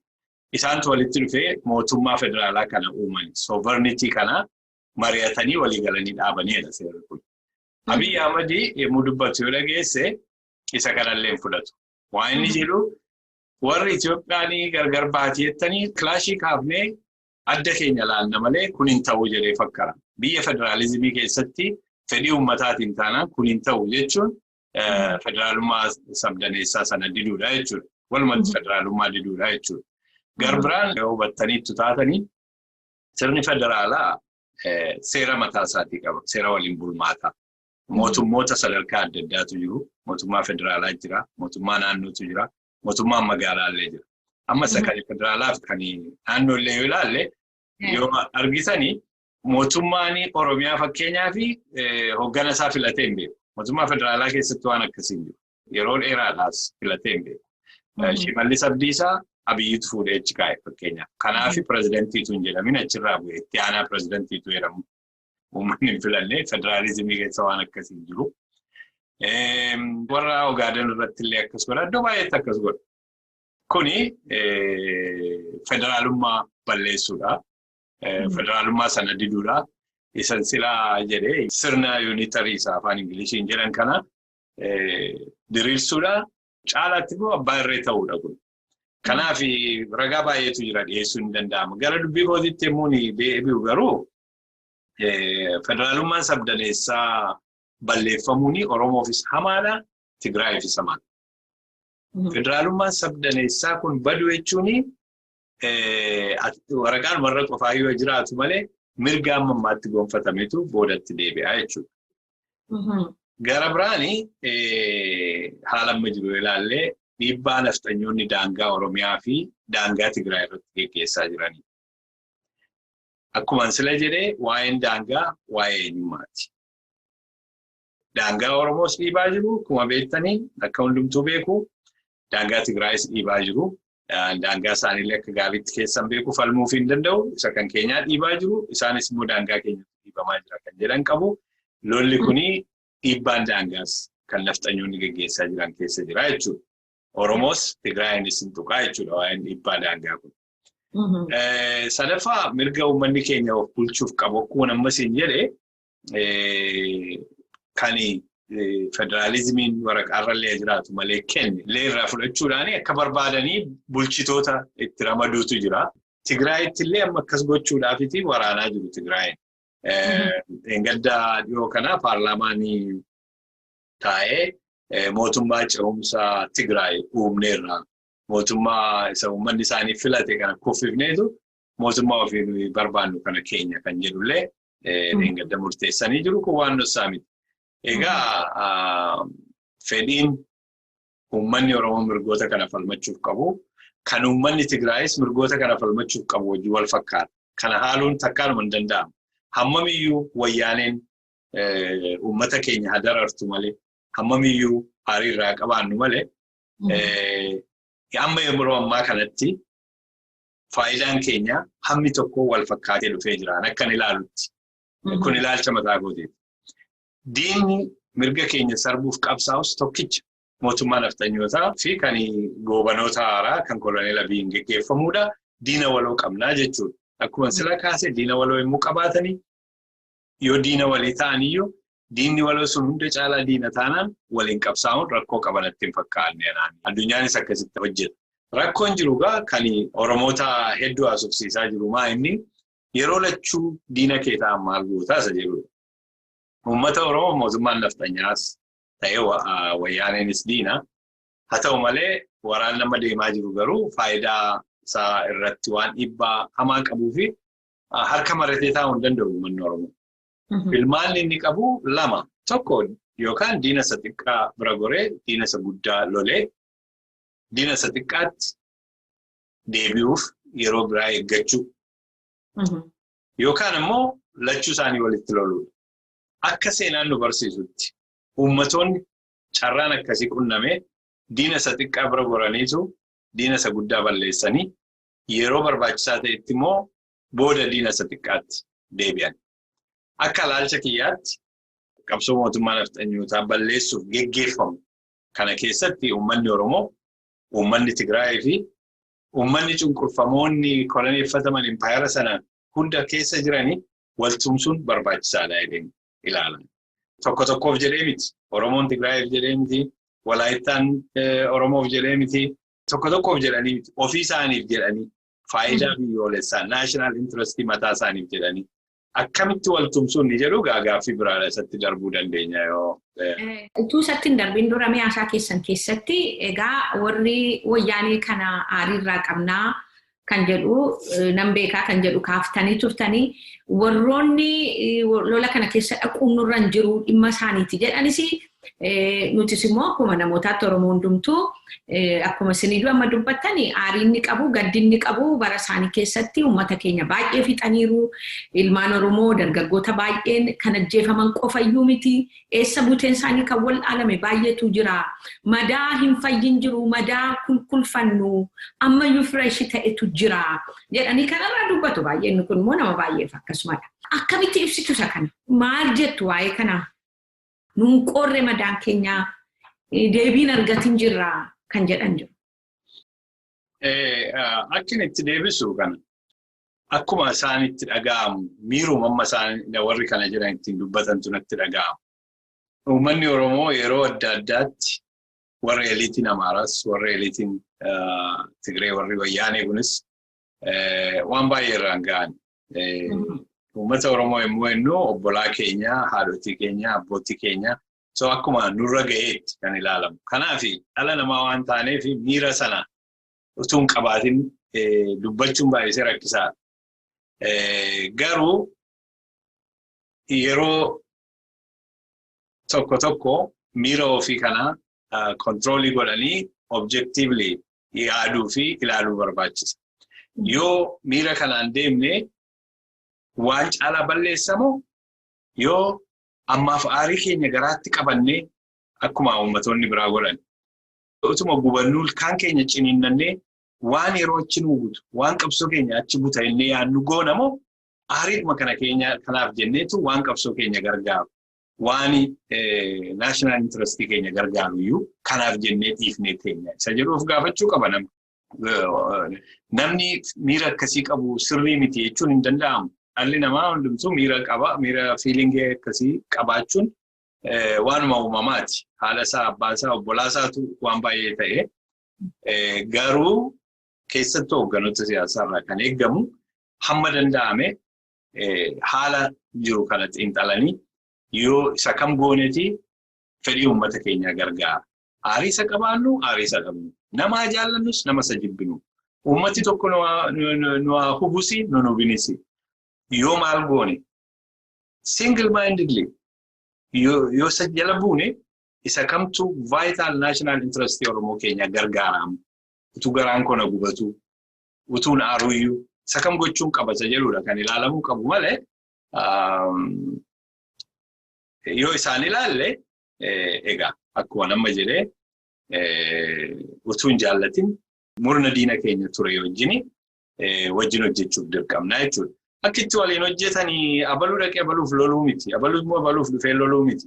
Isaantu walitti dhufee mootummaa federaalaa kana uumani. Sovereignty kana mari'atanii walii galanii dhaabanidha seerri kun. Abiyyi Ahmad yommuu dubbatu yoo dhageesse, isa kanallee hin fudhatu. Waan inni jedhu, warri Itoophiyaan gargar baatii jettanii kilaashii kaafnee adda keenya laanna malee kun hin ta'u jedhee fakkara. Biyya federaalizimii keessatti fedhii uummataatiin taanaan kun hin ta'u jechuun federaalummaa sabdaneessaa sana diduudha jechuudha. Walumatti federaalummaa diduudha jechuudha. Garbiraan hubattaniittu taatanii, sirni federaalaa seera mataa isaatii qaba. Seera waliin bulmaataa. Mootummoota sadarkaa adda addaatu jiru. Mootummaa federaalaa jira. Mootummaa naannootu jira. Mootummaan magaalaallee jira. Amma isa kan federaalaa fi kan naannoollee yoo ilaalle, yoo argitanii, mootummaan Oromiyaa fakkeenyaa fi hoggana isaa filatee hin beeku. Mootummaa federaalaa keessatti waan akkasii hin jiru. Yeroo dheeraadhaas filatee hin beeku. Shimallis Abdiisaa Abiyyiitu fuudhee achi kaa'e fakkeenyaaf. Kanaaf pireezidentiitu hin jedhamin, achirraa bu'e, itti aanaa pireezidentiitu jedhamu. Uummanni hin filanne, federaalizimii keessa waan akkasii hin jiru. Warra Ogaaden irratti illee akkas godha. Iddoo baay'eetti akkas godha. Kuni federaalummaa balleessuudha. Federaalummaa sana diduudha. Isan silaa jedhee sirna unitary isaa afaan Ingiliishiin jedhan kana diriirsuudha. Caalaatti immoo abbaa irree ta'uudha kun. Kanaaf ragaa baay'eetu jira, dhiyeessuun hin danda'amu. Gara dubbii kootiitti yommuu deebi'u garuu, federaalummaan sabdaneessaa balleeffamuun Oromoofis hamaadha, Tigraayifis hamaadha. Federaalummaan sabdaneessaa kun badu jechuun waraqaan warra qofaa yoo jiraatu malee mirga amma ammaatti gonfatametu boodatti deebi'a jechuudha. Gara biraani, haala amma jiru ilaallee, dhiibbaa nafxanyoonni daangaa Oromiyaa fi daangaa Tigraay irratti geggeessaa jiranii. Akkuma sila jedhee, waa'een daangaa waa'ee eenyummaati. Daangaa Oromoos dhiibaa jiru, akkuma beektanii, akka hundumtuu beeku, daangaa Tigraayis dhiibaa jiru. Daangaa isaaniillee akka gaariitti keessan beeku, falmuuf hin danda'u. Isa kan keenyaa dhiibaa jiru. Isaanis immoo daangaa keenyatti dhiibamaa jira kan jedhan qabu. Lolli kuni dhiibbaan daangaas kan nafxanyoonni geggeessaa jiran keessa jira jechuudha. Oromoos Tigraayinis hin tuqaa jechuudha waa'een dhiibbaa daangaa kun. Sadaffaa, mirga uummanni keenya of bulchuuf qabu, akkuma ammas hin jedhe, kan federaalizimiin waraqaarrallee jiraatu malee kenne illee irraa fudhachuudhaan akka barbaadanii bulchitoota itti ramaduutu jira. Tigraayitti illee amma akkas gochuudhaafiti waraanaa jiru Tigraayin. Gadda dhiyoo kana paarlaamaan taa'ee mootummaa ce'umsaa Tigraay uumneerra. Mootummaa isa uummanni isaanii filate kana kuffifneetu mootummaa ofii nuyi barbaannu kana keenya kan jedhullee gadda murteessanii jiru, kun waan dhossaa miti. Egaa fedhiin uummanni Oromoo mirgoota kana falmachuuf qabu, kan uummanni Tigraayis mirgoota kana falmachuuf qabu wajjin wal fakkaata. Kana haaluun takkaanuma hin danda'amu. Hammamiyyuu wayyaaneen uummata keenya hadarartu malee, hammamiyyuu aarii irraa qabaannu malee, amma yeroo ammaa kanatti faayidaan keenya hammi tokko wal fakkaatee dhufee jira. Akkan ilaalutti. Kun ilaalcha mataa kootiiti. Diinni mirga keenya sarbuuf qabsaa'us tokkicha. Mootummaa nafxanyootaa fi kan goobanoota haaraa kan koloneel Abiyyiin geggeeffamudha. Diina waloo qabnaa jechuudha. Akkuma sila kaase, diina waloo yommuu qabaatanii, yoo diina walii ta'aniyyuu, diinni waloo sun hunda caalaa diina taanaan waliin qabsaa'uun rakkoo qabanatti hin fakkaanne. Addunyaanis akkasitti hojjeta. Rakkoon jiru egaa kan Oromoota hedduu haasofsiisaa jiru maa inni, yeroo lachuu diina kee ta'an maal gootaa isa jedhudha. Uummata Oromoo mootummaan nafxanyaas ta'ee wayyaaneenis diina. Haa ta'u malee waraanni amma deemaa jiru garuu faayidaa isaa irratti waan dhiibbaa hamaa qabuu fi harka maratee taa'uu hin danda'u uummanni Oromoo. Filmaanni inni qabu lama. Tokko yookaan diina isa xiqqaa bira goree diina isa guddaa lolee diina isa xiqqaatti deebi'uuf yeroo biraa eeggachuu. Yookaan immoo lachuu isaanii walitti loluudha. Akka seenaan nu barsiisutti uummatoonni carraan akkasii qunnamee diina isa xiqqaa bira goraniitu diina isa guddaa balleessanii yeroo barbaachisaa ta'etti immoo booda diina isa xiqqaatti deebi'an. Akka ilaalcha kiyyaatti qabsoo mootummaa nafxanyootaa balleessuuf geggeeffamu kana keessatti uummanni Oromoo, uummanni Tigraayii fi uummanni cunqurfamoonni koloneeffataman impaayera sana hunda keessa jiranii waltumsuun barbaachisaadha jedheen ilaalan. Tokko tokkoof jedhee miti. Oromoon Tigraayiif jedhee miti. Walaayittaan Oromoof jedhee miti. Tokko tokkoof jedhanii miti. Ofii isaaniif jedhanii faayidaa biyyoolessaa national interest mataa isaaniif jedhanii akkamitti waltumsuun ni jedhu gaaffii biraadha, isatti darbuu dandeenya yoo. Utuu isatti hin darbiin dura haasaa keessan keessatti, egaa warri wayyaanee kana aariirraa qabnaa kan jedhu nan beekaa kan jedhu kaaftanii turtanii, warroonni lola kana keessa dhaquun nurra hin jiru, dhimma isaaniiti jedhanis, nutis immoo akkuma namootaatti Oromoo hundumtuu akkuma isiniyyuu amma dubbattani aarii inni qabu, gaddi inni qabu, bara isaanii keessatti uummata keenya baay'ee fixaniiru. Ilmaan Oromoo dargaggoota baay'een kan ajjeefaman qofayyuu miti, eessa buuteen isaanii kan wal dhaalame baay'eetu jira. Madaa hin fayyin jiru, madaa kulkulfannu ammayyuu fresh ta'etu jira jedhanii kanarraa dubbatu baay'een. Kun immoo nama baay'eef akkasumadha. Akkamitti ibsitu isa kana? Maal jettu waa'ee kanaa? Nuun qorre, madaan keenyaa deebiin argatin jirra kan jedhan jiru. Akkin itti deebisu kana akkuma isaan itti dhaga'amu, miiruma amma isaan warri kana jiran ittiin dubbatantu natti dhaga'amu. Uummanni Oromoo yeroo adda addaatti warri eliitiin Amaaraas, warri eliitiin Tigree, warri Wayyaanee kunis waan baay'ee irraan ga'an. Uummata Oromoo yommuu jennu obbolaa keenya, haadhotii keenya, abbootii keenya, so akkuma nurra ga'eetti kan ilaalamu. Kanaaf dhala namaa waan taaneef miira sana utuu hin qabaatin dubbachuun baay'isee rakkisaadha. Garuu yeroo tokko tokko miira ofii kanaa control godhanii objectively yaaduu fi ilaaluu barbaachisa. Yoo miira kanaan deemne waan caalaa balleessamoo, yoo ammaaf aarii keenya garaatti qabannee akkuma uummattoonni biraa godhan, utuma gubannuu ilkaan keenya ciniinnannee waan yeroo achi nu butu, waan qabsoo keenya achi buta inni yaadnu goonamoo, aariidhuma kana keenya kanaaf jenneetu waan qabsoo keenya gargaaru, waan national interest keenya gargaaru iyyuu kanaaf jennee dhiifnee teenya isa jedhuuf gaafachuu qaba namni. Namni miira akkasii qabu sirrii miti jechuun hin danda'amu. Dhalli namaa hundumtuu miira qaba. Miira feeling akkasii qabaachuun waanuma uumamaati. Haala isaa, abbaa isaa, obbolaa isaatu waan baay'ee ta'e. Garuu keessattuu hoogganoota siyaasaa irraa kan eeggamu hamma danda'ame haala jiru kana xiinxalanii yoo isa kam gooneeti fedhii uummata keenyaa gargaara. Aarii isa qabaannu, aarii isa qabnu. Nama jaallannus, nama isa jibbinu. Uummati tokko nu hubusi, nu hubinisi. Yoo maal goone single mindedly yoo isa jala buune, isa kamtu vital national interest Oromoo keenya gargaaramu. Utuu garaan kona gubatu, utuun aaruyyuu isa kam gochuun qaba isa jedhudha kan ilaalamuu qabu malee, yoo isaan ilaalle egaa akkuma nama jedhee utuu hin jaallatin murna diina keenya ture wajjin hojjechuuf dirqamna jechuudha. Akka itti waliin hojjetanii abaluu dhaqee abaluuf loluu miti. Abaluu immoo abaluuf dhufee loluu miti.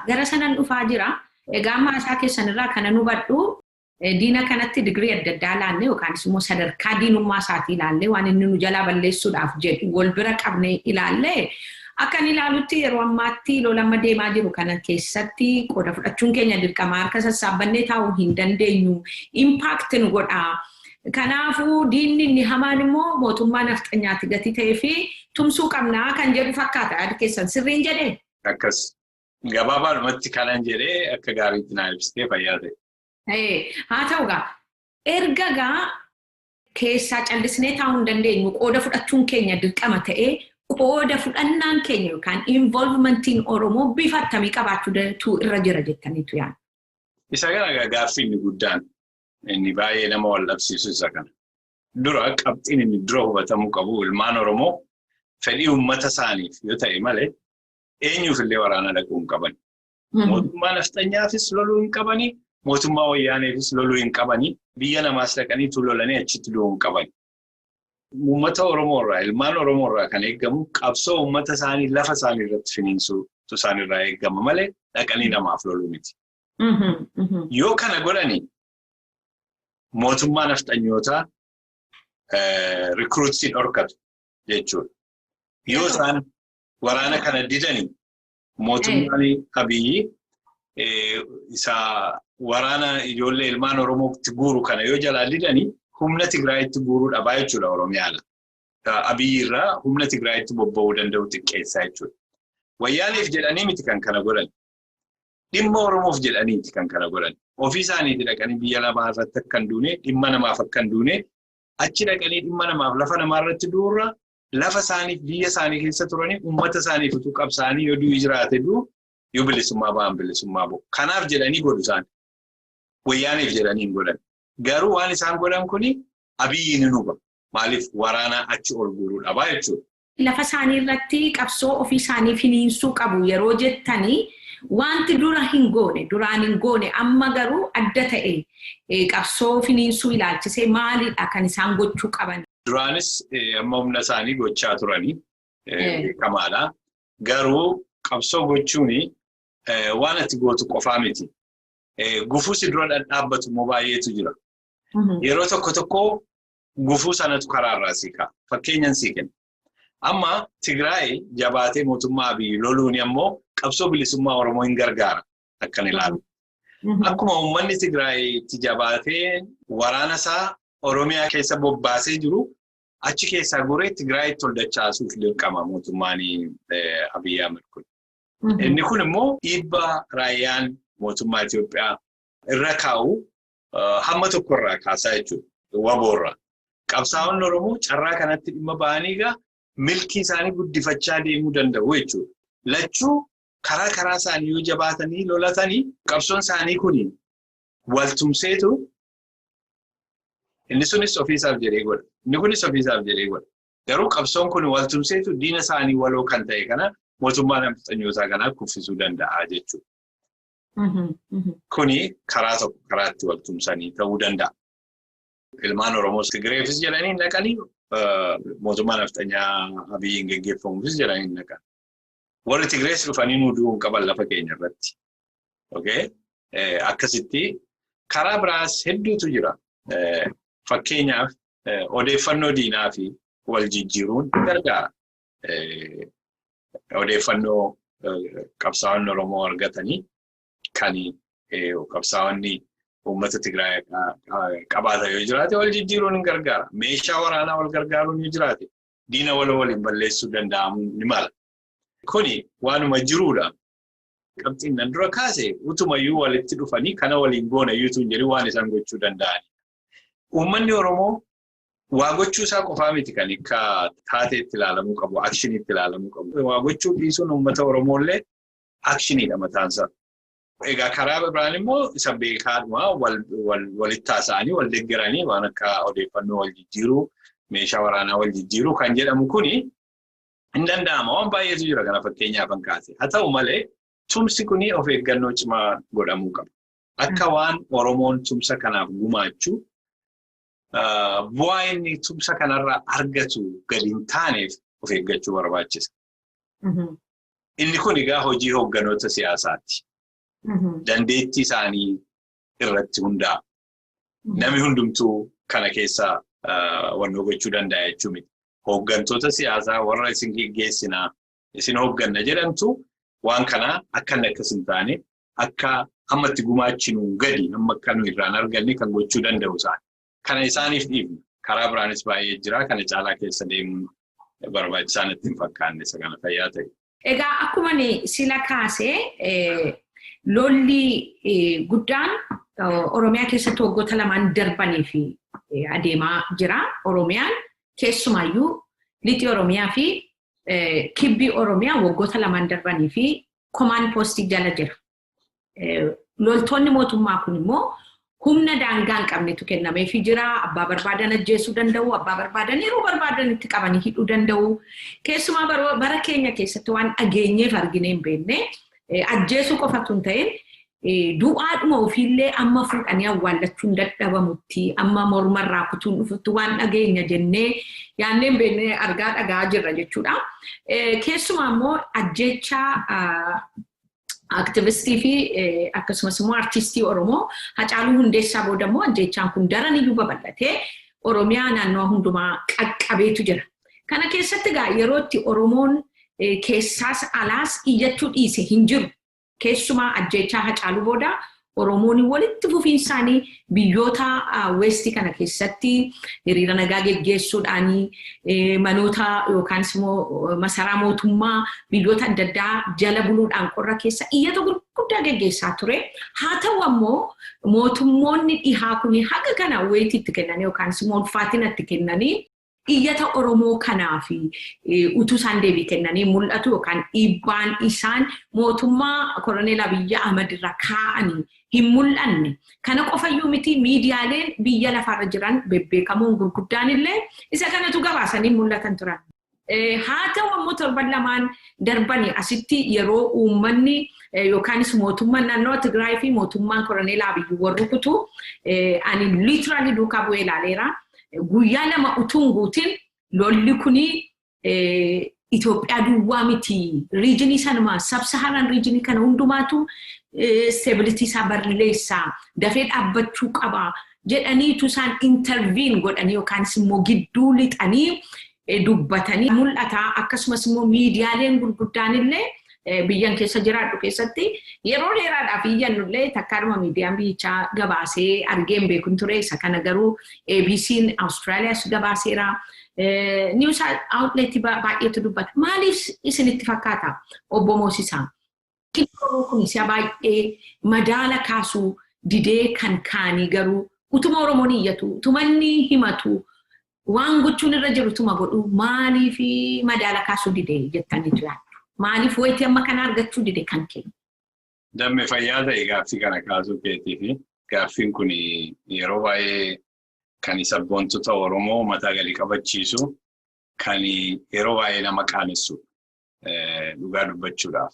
Gara sanan dhufaa jira. Egaa amma haasaa keessan irraa kana hubadhu, diina kanatti digirii adda addaa ilaalle yookaan immoo sadarkaa diinummaa isaatii ilaalle, waan inni nu jalaa balleessuudhaaf jedhu wal bira qabnee ilaalle, akka inni ilaalutti yeroo ammaatti lola amma deemaa jiru kana keessatti qooda fudhachuun keenya dirqama, harka sassaabbannee taa'uu hin dandeenyu. Impact nu godha. Kanaafuu diinni inni hamaan immoo mootummaa nafxanyaatti gatii ta'ee fi tumsuu qabnaa kan jedhu fakkaata yaada keessan, sirriin jedhee? Akkas. Gabaabaadhumatti kanan jedhee akka gaariitti naa ibsitee fayyaa ta'e. Haa ta'u gaa erga gaa keessaa callisnee taa'uu hin dandeenyu qooda fudhachuun keenya dirqama ta'ee qooda fudhannaan keenya yookaan involvementiin Oromoo bifa akkamii qabaachuu irra jira jettaniitu yaadu. Isa kana gaaffii inni guddaan inni baay'ee nama wal dhabsiisu isa kana. Dura qabxiin inni dura hubatamuu qabu ilmaan Oromoo fedhii uummata isaaniif yoo ta'e malee eenyuuf illee waraana dhaquu hin qaban. Mootummaa nafxanyaafis loluu hin qabanii, mootummaa wayyaaneefis loluu hin qabanii, biyya namaas dhaqaniitu lolanii achitti du'uu hin qaban. Uummata Oromoo irraa, ilmaan Oromoo irraa kan eegamu qabsoo uummata isaanii lafa isaanii irratti finiinsuutu isaanirraa eegama malee dhaqanii namaaf loluu miti. Yoo kana godhani mootummaa nafxanyootaa rikruutsii dhorkatu jechuudha. Yoo isaan waraana kana didanii mootummaan Abiyyi isa waraana ijoollee ilmaan Oromootti guuru kana yoo jalaa didanii humna Tigraayitti guuruu dhabaa jechuudha Oromiyaadha. Abiyyi irraa humna Tigraayitti bobba'uu danda'u xiqqeessaa jechuudha. Wayyaaniif jedhanii miti kan kana godhan. Dhimma Oromoof jedhaniiti kan kana godhan. Ofii isaaniitti dhaqanii biyya lamaa irratti akka hin duune, dhimma namaaf akka hin duune, achi dhaqanii dhimma namaaf lafa namaa irratti du'urra lafa isaaniif biyya isaanii keessa turanii uummata isaaniif utuu qabsaanii yoo du'i jiraate du'u yoo bilisummaa ba'an bilisummaa ba'u. Kanaaf jedhanii godhu isaan. Wayyaaniif jedhanii hin godhan. Garuu waan isaan godhan kuni Abiyyi ni huba. Maaliif waraana achi ol guuruu dhabaa jechuudha. Lafa isaanii irratti qabsoo ofii isaanii finiinsuu qabu yeroo jettanii wanti dura hin goone duraan hin goone amma garuu adda ta'e qabsoo finiinsuu ilaalchisee maalidha kan isaan gochuu qaban? Duraanis amma humna isaanii gochaa turanii beekamaadha. Garuu qabsoo gochuun waan ati gootu qofaa miti. Gufuu si dura dhadhaabbatu immoo baay'eetu jira. Yeroo tokko tokko gufuu sanatu karaarraa sii ka'a. Fakkeenyaan sii kenna. Amma Tigraay jabaatee mootummaa Abiyyi loluun ammoo qabsoo bilisummaa Oromoo hin gargaara akkan ilaalu. Akkuma uummanni Tigraay itti jabaatee waraana isaa Oromiyaa keessa bobbaasee jiru achi keessaa goree Tigraayitti ol dachaasuuf dirqama mootummaan Abiyyi Ahmed kun. Inni kun immoo dhiibbaa raayyaan mootummaa Itoophiyaa irra kaa'u hamma tokko irraa kaasaa jechuudha. Waboorraa. Qabsaa'onni Oromoo carraa kanatti dhimma ba'anii egaa milkii isaanii guddifachaa deemuu danda'u jechuudha. Lachuu karaa karaa isaanii yoo jabaatanii lolatanii qabsoon isaanii kun waltumseetu inni sunis ofiisaaf jedhee godha. Inni kunis ofiisaaf jedhee godha. Garuu qabsoon kun waltumseetu diina isaanii waloo kan ta'e kana mootummaa nafxanyootaa kanaa kuffisuu danda'a jechuudha. Kuni karaa tokko karaa itti waltumsanii ta'uu danda'a. Ilmaan Oromoo Tigireefis jedhanii dhaqanii mootummaa nafxanyaa Abiyyiin geggeeffamuufis jedhanii dhaqan. Warri Tigirees dhufanii nu du'uu hin qaban lafa keenya irratti. Akkasitti karaa biraas hedduutu jira. Fakkeenyaaf odeeffannoo diinaa fi wal jijjiiruun gargaara. Odeeffannoo qabsaa'onni Oromoo argatanii kan qabsaa'onni uummata Tigraay qabaatan yoo jiraate wal jijjiiruun hin gargaara. Meeshaa waraanaa wal gargaaruun yoo jiraate diina wal waliin balleessuu danda'amuun ni mala. Kuni waanuma jiruudha. Qabxiin nan dura kaase utumayyuu walitti dhufanii kana waliin goona iyyuu hin jedhin waan isaan gochuu danda'ani. Uummanni Oromoo waa gochuu isaa qofaa miti kan akka taateetti ilaalamuu qabu, akshiniitti ilaalamuu qabu. Waa gochuu dhiisuun uummata Oromoo illee akshiniidha mataansaa. Egaa karaa biraan immoo isa beekaadhuma walitti haasa'anii wal deeggaranii waan akka odeeffannoo wal jijjiiruu, meeshaa waraanaa wal jijjiiruu kan jedhamu kuni hin danda'ama. Waan baay'eetu jira kana fakkeenyaaf kan kaase. Haa ta'u malee tumsi kuni of eeggannoo cimaa godhamuu qaba. Akka waan Oromoon tumsa kanaaf gumaachuu bu'aa inni tumsa kanarraa argatu gadi hin taaneef of eeggachuu barbaachisa. Inni kun egaa hojii hoogganoota siyaasaati. Dandeettii isaanii irratti hundaa'a. Namni hundumtuu kana keessa wannoo gochuu danda'a jechuu miti. Hooggantoota siyaasaa warra isin geggeessinaa, isin hoogganna jedhamtu waan kanaa akka inni akkas hin taane akka hamma itti gumaachinu gadi hamma akka nu irraan arganne kan gochuu danda'u isaan. Kana isaaniif dhiifna. Karaa biraanis baay'ee jira. Kana caalaa keessa deemuun barbaachisaa natti hin fakkaanne isa kana fayyaa ta'e. Egaa akkuma sila kaasee lolli guddaan Oromiyaa keessatti waggoota lamaan darbanii fi adeemaa jira. Oromiyaan keessumaayyuu lixi Oromiyaa fi kibbi Oromiyaa waggoota lamaan darbanii fi command postii jala jira. Loltoonni mootummaa kun immoo humna daangaa hin qabnetu kennameefii jira. Abbaa barbaadan ajjeesuu danda'u, abbaa barbaadan yeroo barbaadan itti qabanii hidhuu danda'u. Keessumaa bara keenya keessatti waan dhageenyeef arginee hin beekne ajjeesuu qofatu hin ta'in, du'aadhuma ofiillee amma fuudhanii awwaallachuun dadhabamutti, amma mormarraa kutuun dhufutti waan dhageenya jennee yaannee hin beekne argaa dhagaa jirra jechuudha. Keessumaa immoo ajjeechaa aktivistii fi akkasumas immoo artistii Oromoo Hacaaluu Hundeessaa booda immoo ajjeechaan kun daran iyyuu babal'atee Oromiyaa naannoo hundumaa qaqqabeetu jira. Kana keessatti egaa yeroo itti Oromoon keessaas alaas iyyachuu dhiise hin jiru. Keessumaa ajjeechaa Hacaaluu booda Oromoon walitti fufiinsaanii biyyoota Westii kana keessatti hiriira nagaa geggeessuudhaanii manoota yookaan immoo masaraa mootummaa biyyoota adda addaa jala buluudhaan qorra keessa iyyata gurguddaa geggeessaa ture. Haa ta'u ammoo mootummoonni dhihaa kun haga kana weightii itti kennanii yookaan immoo ulfaatina itti kennanii iyyata Oromoo kanaaf utuu isaan deebii kennanii mul'atu yookaan dhiibbaan isaan mootummaa Koroneel Abiyyi Ahmad irra kaa'anii hin mul'anne. Kana qofayyuu miti, miidiyaaleen biyya lafarra jiran bebbeekamoon gurguddaan illee isa kanatu gabaasanii mul'atan turan. Haa ta'u ammoo torban lamaan darbanii asitti yeroo uummanni yookaanis mootummaan naannoo Tigraay fi mootummaan Koroneel Abiyyi wal rukutu ani literally duukaa bu'ee ilaaleera. Guyyaa 2 utuu hin guutin lolli kuni Itoophiyaa duwwaa miti. Regionii sanuma, Sub-Saharan regionii kana hundumaatu stability isaa balleessaa, dafee dhaabbachuu qaba jedhaniitu isaan intervene godhanii yookaanis immoo gidduu lixanii dubbatanii mul'ata. Akkasumas immoo miidiyaaleen gurguddaan illee biyyan keessa jiraadhu keessatti yeroo dheeraadhaaf iyyannullee takkaadhuma miidiyaan biyyichaa gabaasee argeen beekun ture. Isa kana garuu ABC'n Austraaliyaas gabaaseera. News outlet baay'eetu dubbata. Maaliif isinitti fakkaata, obbo Moosisaa? Oromoo kun si'a baay'ee madaala kaasuu didee kan kaanii garuu utuma Oromoon iyyatu, utuma inni himatu, waan gochuun irra jiru utuma godhu maaliif madaala kaasuu didee jettaniitu yaaddu? Maaliif wayitii amma kana argachuu dide kan kennu? Damme, fayyaa ta'e gaaffii kana kaasuu keetii fi gaaffiin kun yeroo baay'ee kan sabboontota Oromoo mataa gadi qabachiisu, kan yeroo baay'ee nama qaanessu, dhugaa dubbachuudhaaf.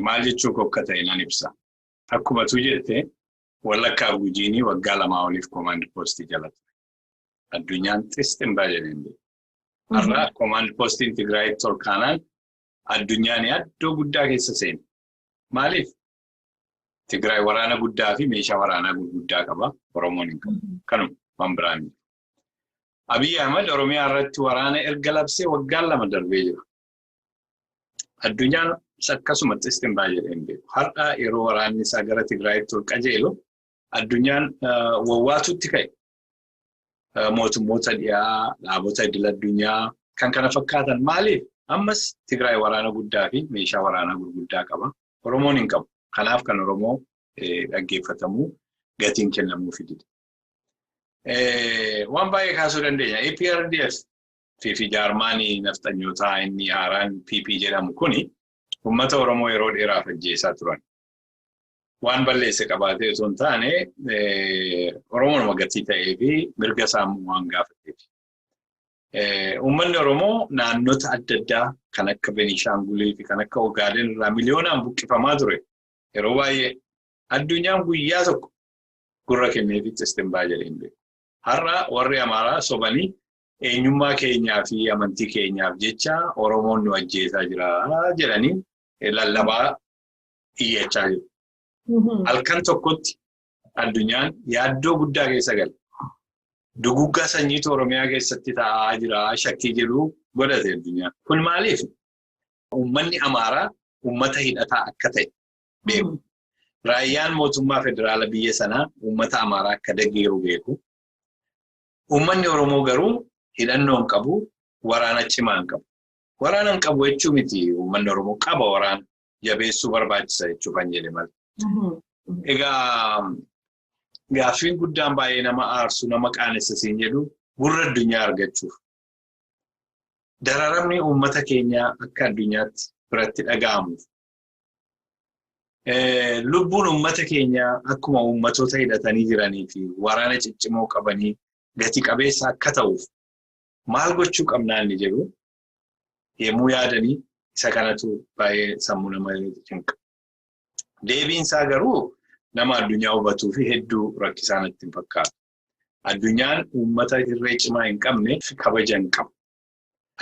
Maal jechuu akka ta'e nan ibsa. Akkuma tu jette, Wallaggaa Gujiinii waggaa 2 oliif command postii jala ture. Addunyaan xisxinbaa jedheen beeku. Har'a command postiin Tigraayitti ol kaanaan addunyaan yaaddoo guddaa keessa seene. Maaliif? Tigraay waraana guddaa fi meeshaa waraanaa gurguddaa qaba. Oromoon hin qabu. Kanuma, waan biraan. Abiyyi Ahmad Oromiyaa irratti waraana erga labsee waggaan 2 darbee jira. Addunyaan akkasuma xisxinbaa jedheen beeku. Har'a yeroo waraanni isaa gara Tigraayitti ol qajeelu addunyaan wawwaatutti ka'e. Mootummoota dhiyaa, dhaabota idil addunyaa kan kana fakkaatan maaliif? Ammas Tigraay waraana guddaa fi meeshaa waraanaa gurguddaa qaba. Oromoon hin qabu. Kanaaf kan Oromoo dhaggeeffatamuu gatiin kennamuu fidide. Waan baay'ee kaasuu dandeenya. EPRDF fi jaarmaanii nafxanyootaa inni haaraan PP jedhamu kuni uummata Oromoo yeroo dheeraaf ajjeesaa turan. Waan balleesse qabaatee osoo hin taane, Oromoon gatii ta'ee fi mirga isaa waan gaafateef. Uummanni Oromoo naannota adda addaa kan akka Benishaangulii fi kan akka Ogaaden irraa miliyoonaan buqqifamaa ture. Yeroo baay'ee addunyaan guyyaa tokko gurra kenneefi xisxinbaa jedhee hin beeku. Har'a warri Amaaraa sobanii eenyummaa keenyaa fi amantii keenyaaf jecha Oromoon nu ajjeesaa jira jedhanii lallabaa iyyachaa jiru. Halkan tokkotti addunyaan yaaddoo guddaa keessa gala. Duguggaa sanyiitu Oromiyaa keessatti ta'aa jira shakkii jedhu godhate addunyaan. Kun maaliif? Uummanni Amaaraa uummata hidhataa akka ta'e beeku. Raayyaan mootummaa federaala biyya sanaa uummata Amaaraa akka deeggaru beeku. Uummanni Oromoo garuu hidhannoo hin qabu, waraana cimaa hin qabu. Waraana hin qabu jechuu miti, uummanni Oromoo qaba, waraana jabeessuu barbaachisa jechuu kan jedhe malee. Egaa gaaffiin guddaan baay'ee nama aarsu, nama qaanessa siin jedhu, gurra addunyaa argachuuf. Dararamni uummata keenyaa akka addunyaatti biratti dhaga'amuuf. Lubbuun uummata keenyaa akkuma uummatoota hidhatanii jiranii fi waraana ciccimoo qabanii gati qabeessa akka ta'uuf maal gochuu qabnaa inni jedhu yommuu yaadanii, isa kanatu baay'ee sammuu nama cinqa. Deebiin isaa garuu nama addunyaa hubatuu fi hedduu rakkisaa natti hin fakkaatu. Addunyaan uummata irree cimaa hin qabne kabaja hin qabu.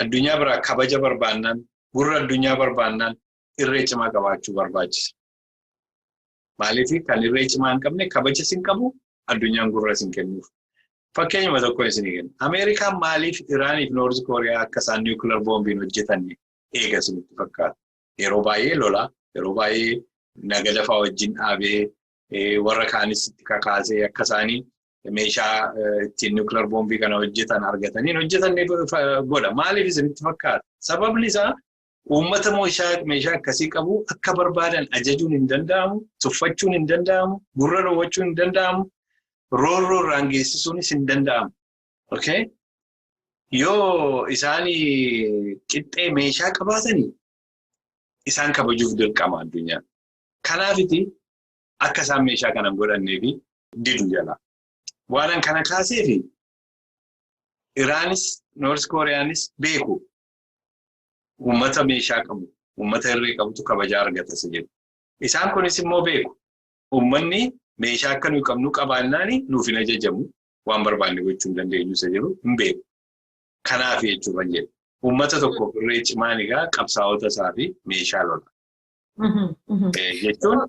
Addunyaa biraa kabaja barbaannaan, gurra addunyaa barbaannaan, irree cimaa qabaachuu barbaachisa. Maaliif? Kan irree cimaa hin qabne kabajas hin qabu, addunyaan gurras hin kennuuf. Fakkeenyuma tokko isinii kenna. Ameerikaan maaliif Iraanii fi North Korea akka isaan nuclear boombiin hojjetan eega isinitti fakkaata? Yeroo baay'ee lola, yeroo baay'ee nagada fa'aa wajjin dhaabee, warra kaanis itti kakaasee, akka isaanii meeshaa ittiin nuclear boombii kana hojjetan argatanii hojjetan godha. Maaliif isinitti fakkaata? Sababni isaa uummata meeshaa akkasii qabu akka barbaadan ajajuun hin danda'amu, tuffachuun hin danda'amu, gurra dhoowwachuun hin danda'amu, roorroo irraan geessisuunis hin danda'amu. Okay? Yoo isaan qixxee meeshaa qabaatanii, isaan kabajuuf dirqama addunyaan. Kanaafiti akka isaan meeshaa kana hin godhannee fi didu jala. Waan kana kaaseefi, Iraanis North Koreaanis beeku, uummata meeshaa qabu, uummata irree qabutu kabajaa argata isa jedhu. Isaan kunis immoo beeku. Uummanni meeshaa akka nuyi qabnu qabaannaan nuuf hin ajajamu, waan barbaanne gochuu hin dandeenyu isa jedhu hin beeku. Kanaaf jechuuf kan jedhu. Uummata tokkoof irree cimaan egaa qabsaa'ota isaa fi meeshaa lola. Jechuun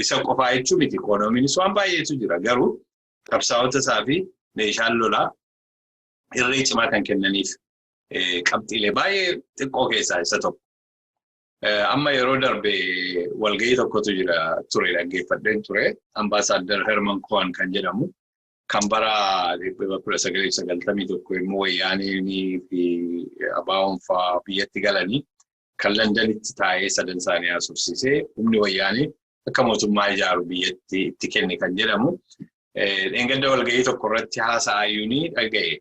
isa qofaa jechuu miti. Ikoonomiinis waan baay'eetu jira. Garuu qabsaa'ota isaa fi meeshaan lolaa irree cimaa kan kennaniif qabxiilee baay'ee xiqqoo keessaa isa tokko. Amma yeroo darbe walgahii tokkotu jira ture, dhaggeeffadheen ture. Ambaasaadder Herman Cohen kan jedhamu, kan bara 1991 immoo Wayyaaneenii fi ABO'n fa'aa biyyatti galanii, kan Londanitti taa'ee sadan isaanii haasofsiisee, humni Wayyaanee akka mootummaa ijaaru biyyatti itti kenne kan jedhamu. Dheengadda walgahii tokko irratti haasa'ayyuu ni dhaga'e.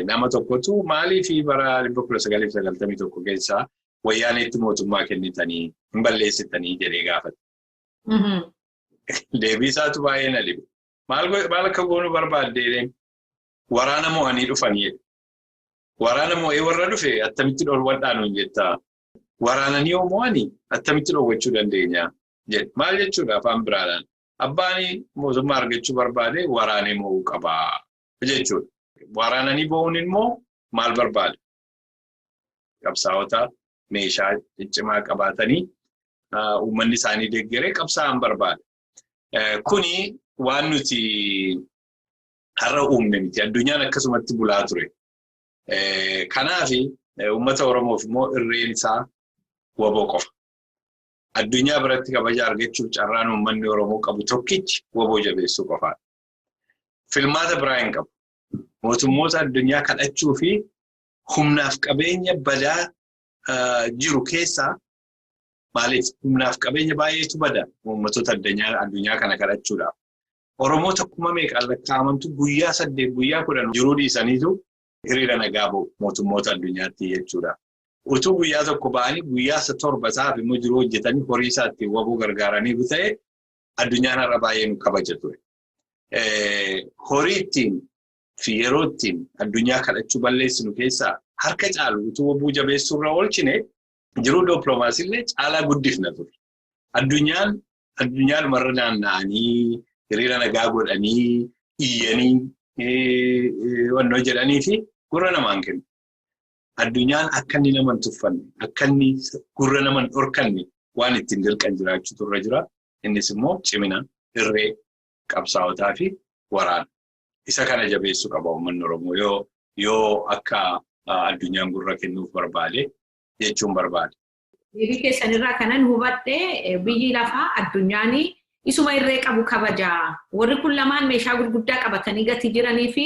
Nama tokkotu maaliif bara 1991 keessaa Wayyaaneetti mootummaa kennitanii hin balleessitanii jedhee gaafate. Deebii isaatu baay'ee na dhibe. Maal akka goonu barbaaddee? Waraana mo'anii dhufanii. Waraana mo'ee warra dhufe attamitti dhoowwadhaa nuun jettaa? Waraananii yoo mo'anii attamitti dhoowwachuu dandeenya? Jedhe. Maal jechuudha afaan biraadhaan? Abbaan mootummaa argachuu barbaade waraanee mo'uu qabaa jechuudha. Waraananii bo'uun immoo maal barbaada? Qabsaa'ota meeshaa ciccimaa qabaatanii, uummanni isaanii deeggaree qabsaa'an barbaada. Kuni waan nuti har'a uumne miti. Addunyaan akkasumatti bulaa ture. Kanaaf uummata Oromoof immoo irreen isaa WBO qofa. Addunyaa biratti kabaja argachuuf carraan uummanni Oromoo qabu tokkichi WBO jabeessuu qofaadha. Filmaata biraa hin qabu. Mootummoota addunyaa kadhachuu fi humnaaf qabeenya badaa jiru keessaa, maaliif humnaaf qabeenya baay'eetu bada uummatoota addunyaa kana kadhachuudhaaf? Oromoota kuma meeqaan lakkaa'amantu guyyaa 8, guyyaa 10 jiruu dhiisaniitu hiriira nagaa ba'u mootummoota addunyaatti jechuudha. Utuu guyyaa tokko ba'anii, guyyaa 7 isaaf immoo jiruu hojjetanii, horii isaa ittiin WBO gargaaranii ta'e, addunyaan har'a baay'ee nu kabaja ture. Horii ittiin fi yeroo ittiin addunyaa kadhachuu balleessinu keessaa harka caalu utuu WBO jabeessuu irra oolchine, jiruu dippiloomaasii illee caalaa guddifna ture. Addunyaan addunyaadhumarra naanna'anii hiriira nagaa godhanii iyyanii wannoo jedhanii fi gurra namaan kennu. Addunyaan akka inni nama hin tuffanne, akka inni gurra nama hin dhorkanne waan ittiin dirqan jiraachuutu irra jira. Innis immoo cimina irree qabsaa'otaa fi waraana. Isa kana jabeessuu qaba uummanni Oromoo yoo akka addunyaan gurra kennuuf barbaade jechuun barbaade. Deebii keessanirraa kanan hubadhe, biyyi lafaa addunyaan isuma irree qabu kabajaa. Warri kun lamaan meeshaa gurguddaa qabatanii gati jiranii fi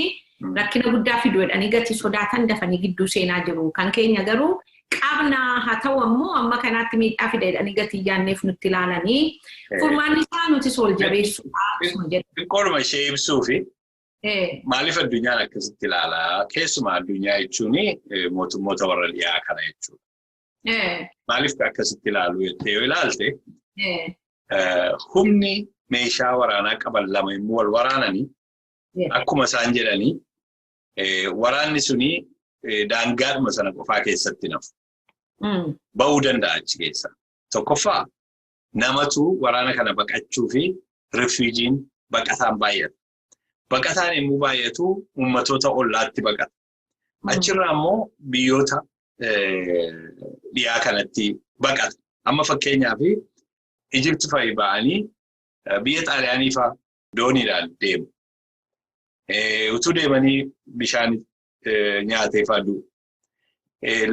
rakkina guddaa fidu jedhanii gati sodaatan dafanii gidduu seenaa jiru. Kan keenya garuu Qabna haa ta'u ammoo amma kanaatti miidhaa fida jedhanii gatii yaanneef nutti ilaalanii furmaanni isaa nutis wal jabeessuudha. Xiqqoodhuma ishee ibsuufi maaliif addunyaan akkasitti ilaalaa? Keessumaa addunyaa jechuun mootummoota warra dhiyaa kana jechuudha. Maaliif akkasitti ilaalu jettee yoo ilaalte, humni meeshaa waraanaa qaban lama immoo wal waraananii, akkuma isaan jedhanii, waraanni suni daangaadhuma sana qofaa keessatti nafu. Ba'uu danda'a achi keessa. Tokkoffaa, namatu waraana kana baqachuu fi refugeen baqataan baay'ata. Baqataan yommuu baay'atu uummatoota ollaatti baqata. Achirraa immoo biyyoota dhiyaa kanatti baqata. Amma fakkeenyaaf Ijipti fa'i ba'anii biyya Xaaliyaanii fa'a dooniidhaan deemu. Utuu deemanii bishaan nyaatee fa'a du'u.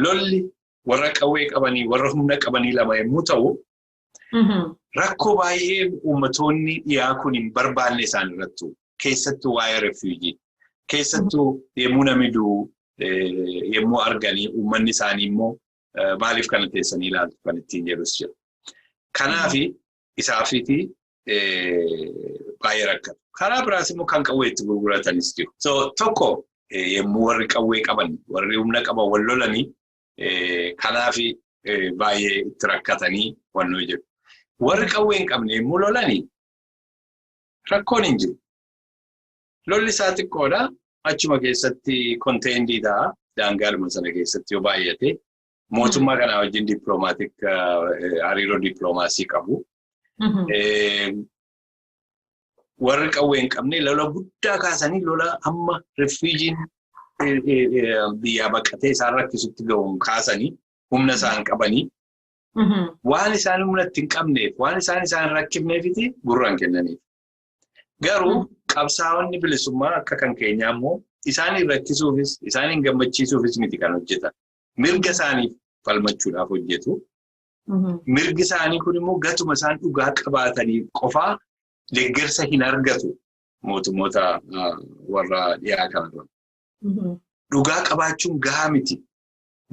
Lolli warra qawwee qabanii, warra humna qabanii lama yommuu ta'u, rakkoo baay'ee uummatoonni dhiyaa kun hin barbaanne isaan irrattu. Keessattuu waa'ee refugee. Keessattuu yommuu namni du'u yommuu arganii, uummanni isaanii immoo maaliif kana teessanii ilaaltu kan ittiin jedhus jira. Kanaaf isaafiti baay'ee rakkatu. Karaa biraas immoo kan qawwee itti gurguratanis jiru. So tokko, yommuu warri qawwee qaban, warri humna qaban wal lolanii, kanaaf baay'ee itti rakkatanii wannoo jedhu. Warri qawwee hin qabne yommuu lolanii rakkoon hin jiru. Lolli isaa xiqqoodha. Achuma keessatti contained ta'a. Daangaadhuma sana keessatti yoo baay'ate. Mootummaa kanaa wajjin diplomatic hariiroo dippiloomaasii qabu. Warri qawwee hin qabne lola guddaa kaasanii, lola hamma refugeen biyyaa baqatee isaan rakkisutti gahuun kaasanii, humna isaan qabanii, waan isaan humna itti hin qabneef, waan isaan isaan rakkifneefiti gurra hin kennaniif. Garuu qabsaa'onni bilisummaa akka kan keenyaa immoo isaaniin rakkisuufis isaaniin gammachiisuufis miti kan hojjetan. Mirga isaaniif falmachuudhaaf hojjetu. Mirgi isaanii kun immoo gatuma isaan dhugaa qabaatanii qofaa deeggarsa hin argatu mootummoota warra dhiyaa kanarra. Dhugaa qabaachuun gahaa miti.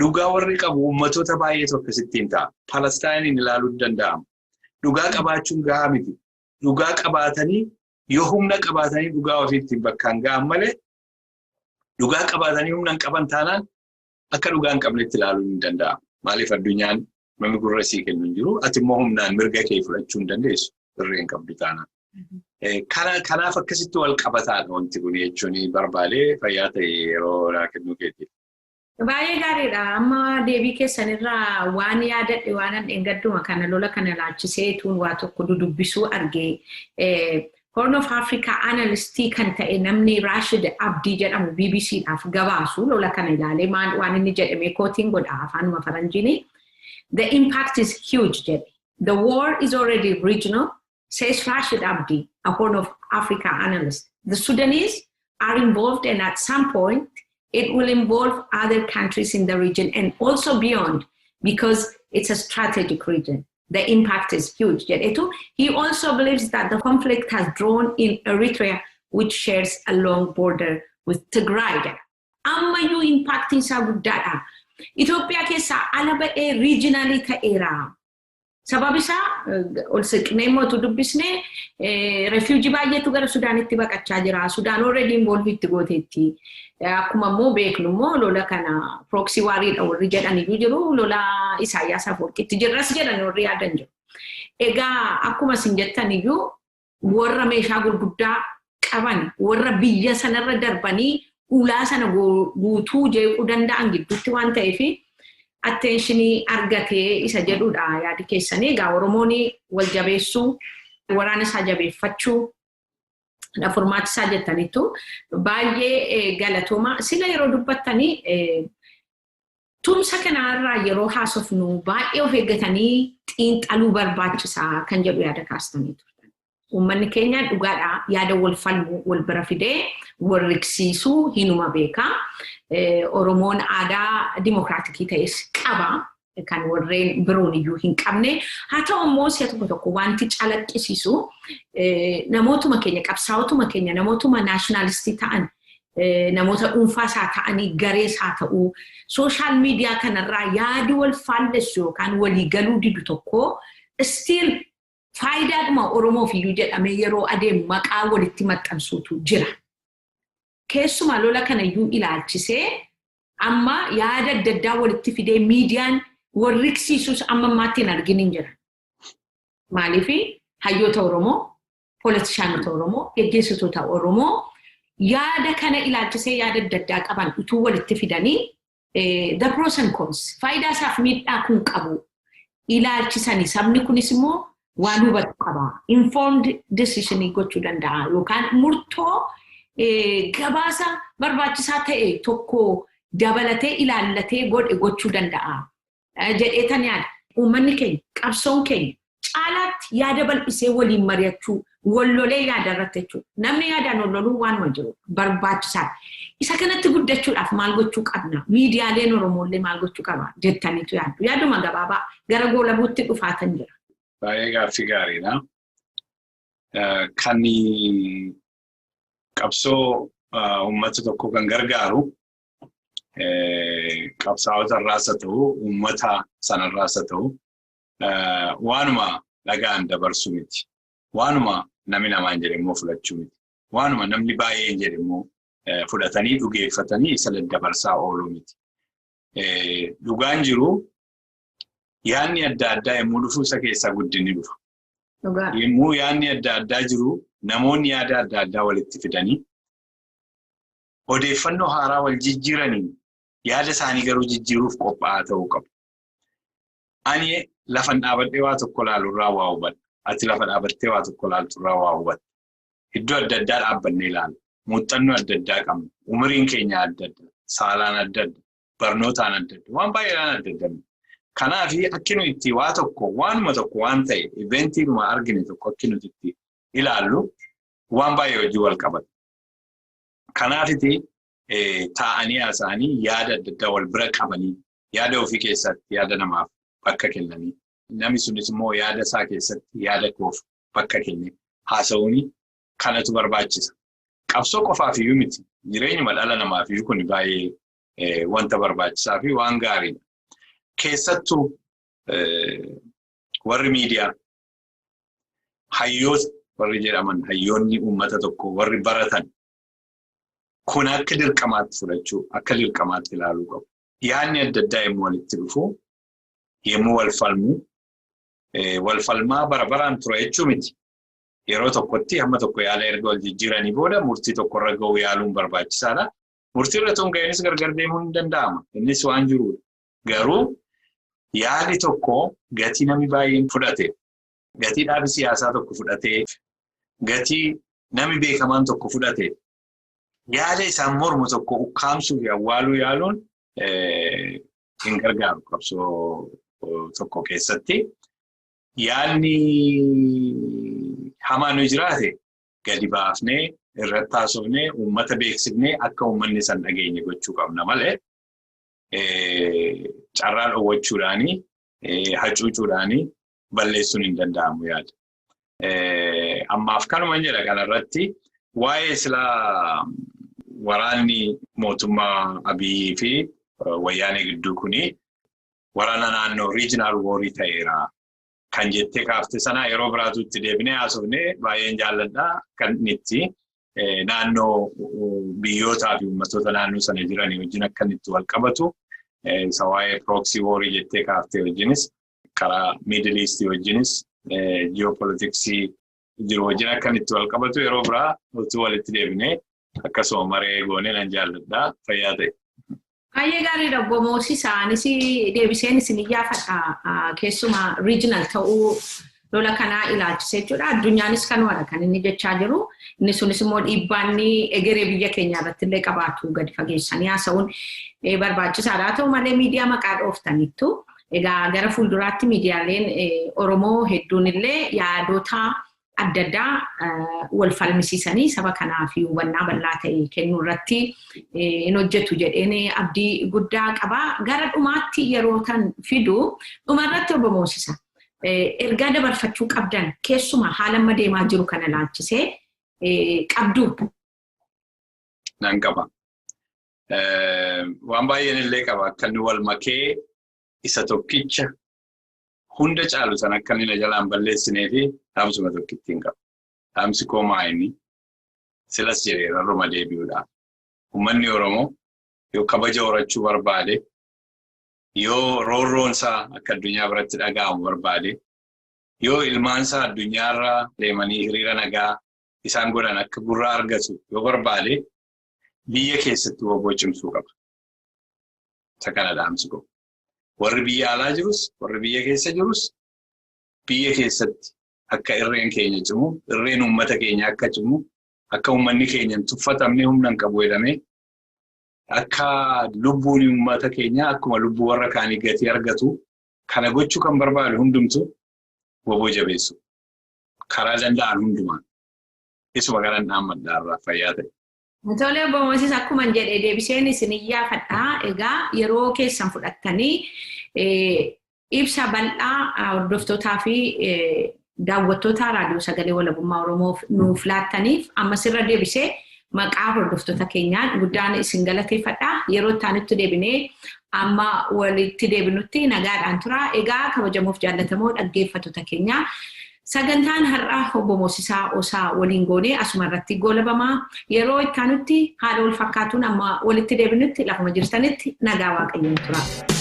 Dhugaa warri qabu uummatoota baay'eetu akkasittiin ta'a. Palestaayiniin ilaaluun danda'ama. Dhugaa qabaachuun gahaa miti. Dhugaa qabaatanii yoo humna qabaatanii dhugaa ofiitti bakkaan gahan malee, dhugaa qabaatanii humna hin qaban taanaan akka dhugaa hin qabnetti ilaaluun hin danda'amu. Maaliif, addunyaan namni gurra sii kennu hin jiru. Ati immoo humnaan mirga kee fudhachuu hin dandeessu. Irree hin qabdu taanaan. Kanaaf akkasitti wal qabataadha wanti kun jechuun barbaadee, fayyaa ta'e yeroo naa kennuu keetiif. Baay'ee gaariidha. Amma deebii keessanirraa waan yaadadhe, waan dheengadduma kana lola kana laalchisee tuun waa tokko dudubbisuu argee, Horn of Africa analystii kan ta'e namni Rashid Abdii jedhamu BBCdhaaf gabaasu lola kana ilaalee waan inni jedhame quoting godha afaanuma faranjiini. "The impact is huge," jedhe. "The war is already regional," says Rashid Abdi, a Horn of Africa analyst. "The Sudanese are involved and at some point it will involve other countries in the region and also beyond because it's a strategic region. The impact is huge," jedhetu. He also believes that the conflict has drawn in Eritrea, which shares a long border with Tigray. Ammayyuu impactiin isaa guddaadha. Itoophiyaa keessaa ala ba'ee regionalii ta'eera. Sabab isaa ol siqnee mootu dubbisnee, refugee baay'eetu gara Sudaanitti baqachaa jira. Sudaan already involve itti gooteetti. Akkuma immoo beeknu immoo lola kana proxy wariidha warri jedhaniyyuu jiru. Lola Isaayyaas Afwerqiitti jirras jedhan warri yaadan jiru. Egaa akkuma isin jettan iyyuu, warra meeshaa gurguddaa qaban, warra biyya sanarra darbanii ulaa sana guutuu jeequu danda'an gidduutti waan ta'eef attentionii argatee isa jedhudha yaadi keessanii. Egaa Oromoon wal jabeessuu, waraana isaa jabeeffachuu furmaati isaa jettaniittu, baay'ee galatooma. Sila yeroo dubbattanii tumsa kanarraa yeroo haasofnu baay'ee of eeggatanii xiinxaluu barbaachisaa kan jedhu yaada kaastanii turtan. Uummanni keenya dhugaadhaa yaada wal falmuu wal bira fidee wal riqsiisuu hinuma beekaa. Oromoon aadaa dimokiraatikii ta'es qaba. Kan warreen biroon iyyuu hin qabne. Haa ta'u immoo si'a tokko tokko wanti calaqqisiisu namootuma keenya, qabsaa'otuma keenya, namootuma nationalistii ta'an Namoota dhuunfaas haa ta'anii, garees haa ta'uu, social media kanarraa yaadi wal faallessu yookaan walii galuu didu tokko still faayidaadhuma Oromoof iyyuu jedhamee yeroo adeemu maqaa walitti maxxansuutu jira. Keessumaa lola kana iyyuu ilaalchisee amma yaada adda addaa walitti fidee miidiyaan wal riqsiisus amma ammaatti hin argin hin jira. Maaliif hayyoota Oromoo, polotishaanota Oromoo, geggeessitoota Oromoo yaada kana ilaalchisee yaada adda addaa qaban utuu walitti fidanii, the pros and cons, faayidaa isaaf miidhaa kun qabu ilaalchisanii, sabni kunis immoo waan hubatu qaba. Informed decision gochuu danda'a yookaan murtoo gabaasa barbaachisaa ta'e tokko dabalatee ilaallatee godhe gochuu danda'a jedhee tan yaada. Uummanni keenya, qabsoon keenya caalaatti yaada bal'isee waliin mari'achuu, wal lolee yaada irratti jechuudha. Namni yaadaan wal loluu waanuma jiru barbaachisaadha. Isa kanatti guddachuudhaaf maal gochuu qabna? Miidiyaaleen Oromooillee maal gochuu qaba jettaniitu yaaddu? Yaaduma gabaabaa gara goolabuutti dhufaatan jira. Baay'ee gaaffii gaariidha. Kan qabsoo uummata tokko kan gargaaru qabsaa'ota irraas haa ta'u, uummata sanarraas haa ta'u, waanuma dhagaan dabarsu miti. Waanuma namni namaan jedhe immoo fudhachuu miti. Waanuma namni baay'een jedhe immoo fudhatanii dhugeeffatanii isa daddabarsaa ooluu miti. Dhugaan jiru, yaadni adda addaa yommuu dhufu isa keessaa guddinni dhufa. Yommuu yaadni adda addaa jiru, namoonni yaada adda addaa walitti fidanii odeeffannoo haaraa wal jijjiiranii, yaada isaanii garuu jijjiiruuf qophaa'aa ta'uu qabu. Ani lafan dhaabadhee waa tokko ilaalu irraa waa hubadha. Ati lafa dhaabattee waa tokko ilaaltu irraa waa hubatta. Iddoo adda addaa dhaabbannee ilaalla. Muuxannoo adda addaa qabna. Umuriin keenya adda adda. Saalaan adda adda. Barnootaan adda adda. Waan baay'eedhaan adda adda. Kanaaf akki nuyi itti waa tokko, waanuma tokko, waan ta'e, eventiidhuma argine tokko akki nuti itti ilaallu waan baay'ee hojii wal qabata. Kanaafiti taa'anii haasa'anii, yaada adda addaa wal bira qabanii, yaada ofii keessatti yaada namaaf bakka kennanii, namni sunis immoo yaada isaa keessatti yaada koof bakka kenne haasa'uun kanatu barbaachisa. Qabsoo qofaaf iyyuu miti. Jireenyuma dhala namaaf iyyuu kun baay'ee wanta barbaachisaa fi waan gaariidha. Keessattuu warri miidiyaa, hayyoota warri jedhaman, hayyoonni uummata tokko warri baratan kun akka dirqamaatti fudhachuu, akka dirqamaatti ilaaluu qabu. Yaadni adda addaa yommuu walitti dhufu, yommuu wal falmu, wal falmaa bara baraan ture jechuu miti. Yeroo tokkotti hamma tokko yaala erga wal jijjiiranii booda murtii tokkorra ga'uu yaaluun barbaachisaadha. Murtii irra tun ga'iinis gargar deemuun ni danda'ama. Innis waan jirudha. Garuu yaadi tokko gatii namni baay'een fudhate, gatii dhaabi siyaasaa tokko fudhatee, gatii namni beekamaan tokko fudhate, yaada isaan mormu tokko ukkaamsuu fi awwaaluu yaaluun hin gargaaru qabsoo tokko keessatti. Yaadni hamaan nu jiraate gadi baafnee irratti haasofnee, uummata beeksifnee, akka uummanni san dhageenye gochuu qabna malee carraa dhoowwachuudhaanii, hacuucuudhaanii balleessuun hin danda'amu yaada. Ammaaf kanuma jedha kanarratti. Waa'ee silaa waraanni mootummaa Abiyyi fi Wayyaanee gidduu kuni waraana naannoo, regional warii ta'eera kan jettee kaafte sana yeroo biraatu itti deebinee haasofnee baay'een jaalladha. Kan itti naannoo biyyootaa fi uummattoota naannoo sana jiranii wajjin akka inni itti wal qabatu, isa waa'ee proxy warii jettee kaaftee wajjinis, karaa Middle East wajjinis, geopoliticsii jiru wajjin akka inni itti wal qabatu yeroo biraa utuu walitti deebinee akkasuma maree goonee nan jaalladha. Fayyaa ta'e. Baay'ee gaariidha, obbo Moosisaa. Anis deebiseen isin iyyaafadha. Keessumaa regional ta'uu lola kanaa ilaalchisee jechuudha. Addunyaanis kanumadha kan inni jechaa jiru. Inni sunis immoo dhiibbaanni egeree biyya keenya irratti illee qabaatu gadi fageessanii haasa'uun barbaachisaadha. Haa ta'u malee miidiyaa maqaa dhooftaniittu. Egaa gara fuulduraatti miidiyaaleen Oromoo hedduun illee yaadota adda addaa wal falmisiisanii saba kanaa fi hubannaa bal'aa ta'e kennuu irratti hin hojjetu jedheen abdii guddaa qaba. Gara dhumaatti yeroo tan fidu, dhumarratti obbo Moosisa, ergaa dabarfachuu qabdan keessumaa haala amma deemaa jiru kana ilaalchisee qabdu. Nan qaba. Waan baay'een illee qaba. Akka inni wal makee isa tokkicha hunda caalu sana akka inni na jalaan balleessinee fi dhaamsuma tokkittiin qaba. Dhaamsi koo maayini silas jedheera ruma deebi'uudhaaf. Uummanni Oromoo yoo kabaja horachuu barbaade, yoo roorroon isaa akka addunyaa biratti dhaga'amu barbaade, yoo ilmaan isaa addunyaarra deemanii hiriira nagaa isaan godhan akka gurra argatu yoo barbaade, biyya keessatti WBO cimsuu qaba. Isa kana dhaamsi koo. Warri biyya alaa jirus, warri biyya keessa jirus, biyya keessatti akka irreen keenya cimu, irreen uummata keenya akka cimu, akka uummanni keenya hin tuffatamne humna hin qabu jedhamee, akka lubbuun uummata keenyaa akkuma lubbuu warra kaanii gatii argatu, kana gochuu kan barbaadu hundumtu WBO jabeessu. Karaa danda'an hundumaan. Isuma kanan dhaammadha irraa fayyaa ta'e. Tole, Obbo Moosiis, akkuma jedhe deebiseen isin iyyaafadha. Egaa yeroo keessan fudhattanii ibsa bal'aa hordoftootaa fi daawwattoota Raadiyoo Sagalee Walabummaa Oromoof nuuf laattaniif amma sirra deebisee maqaa hordoftoota keenyaan guddaan isin galateeffadha. Yeroo itti aanutti deebinee amma walitti deebinutti nagaadhaan tura. Egaa kabajamoof jaallatamoo dhaggeeffattoota keenyaa, sagantaan har'a Obbo Moosisaa Osaa waliin goonee asuma irratti goolabamaa. Yeroo itti aanutti haala wal fakkaatuun amma walitti deebinutti lafuma jirtanitti nagaa Waaqayyoon tura.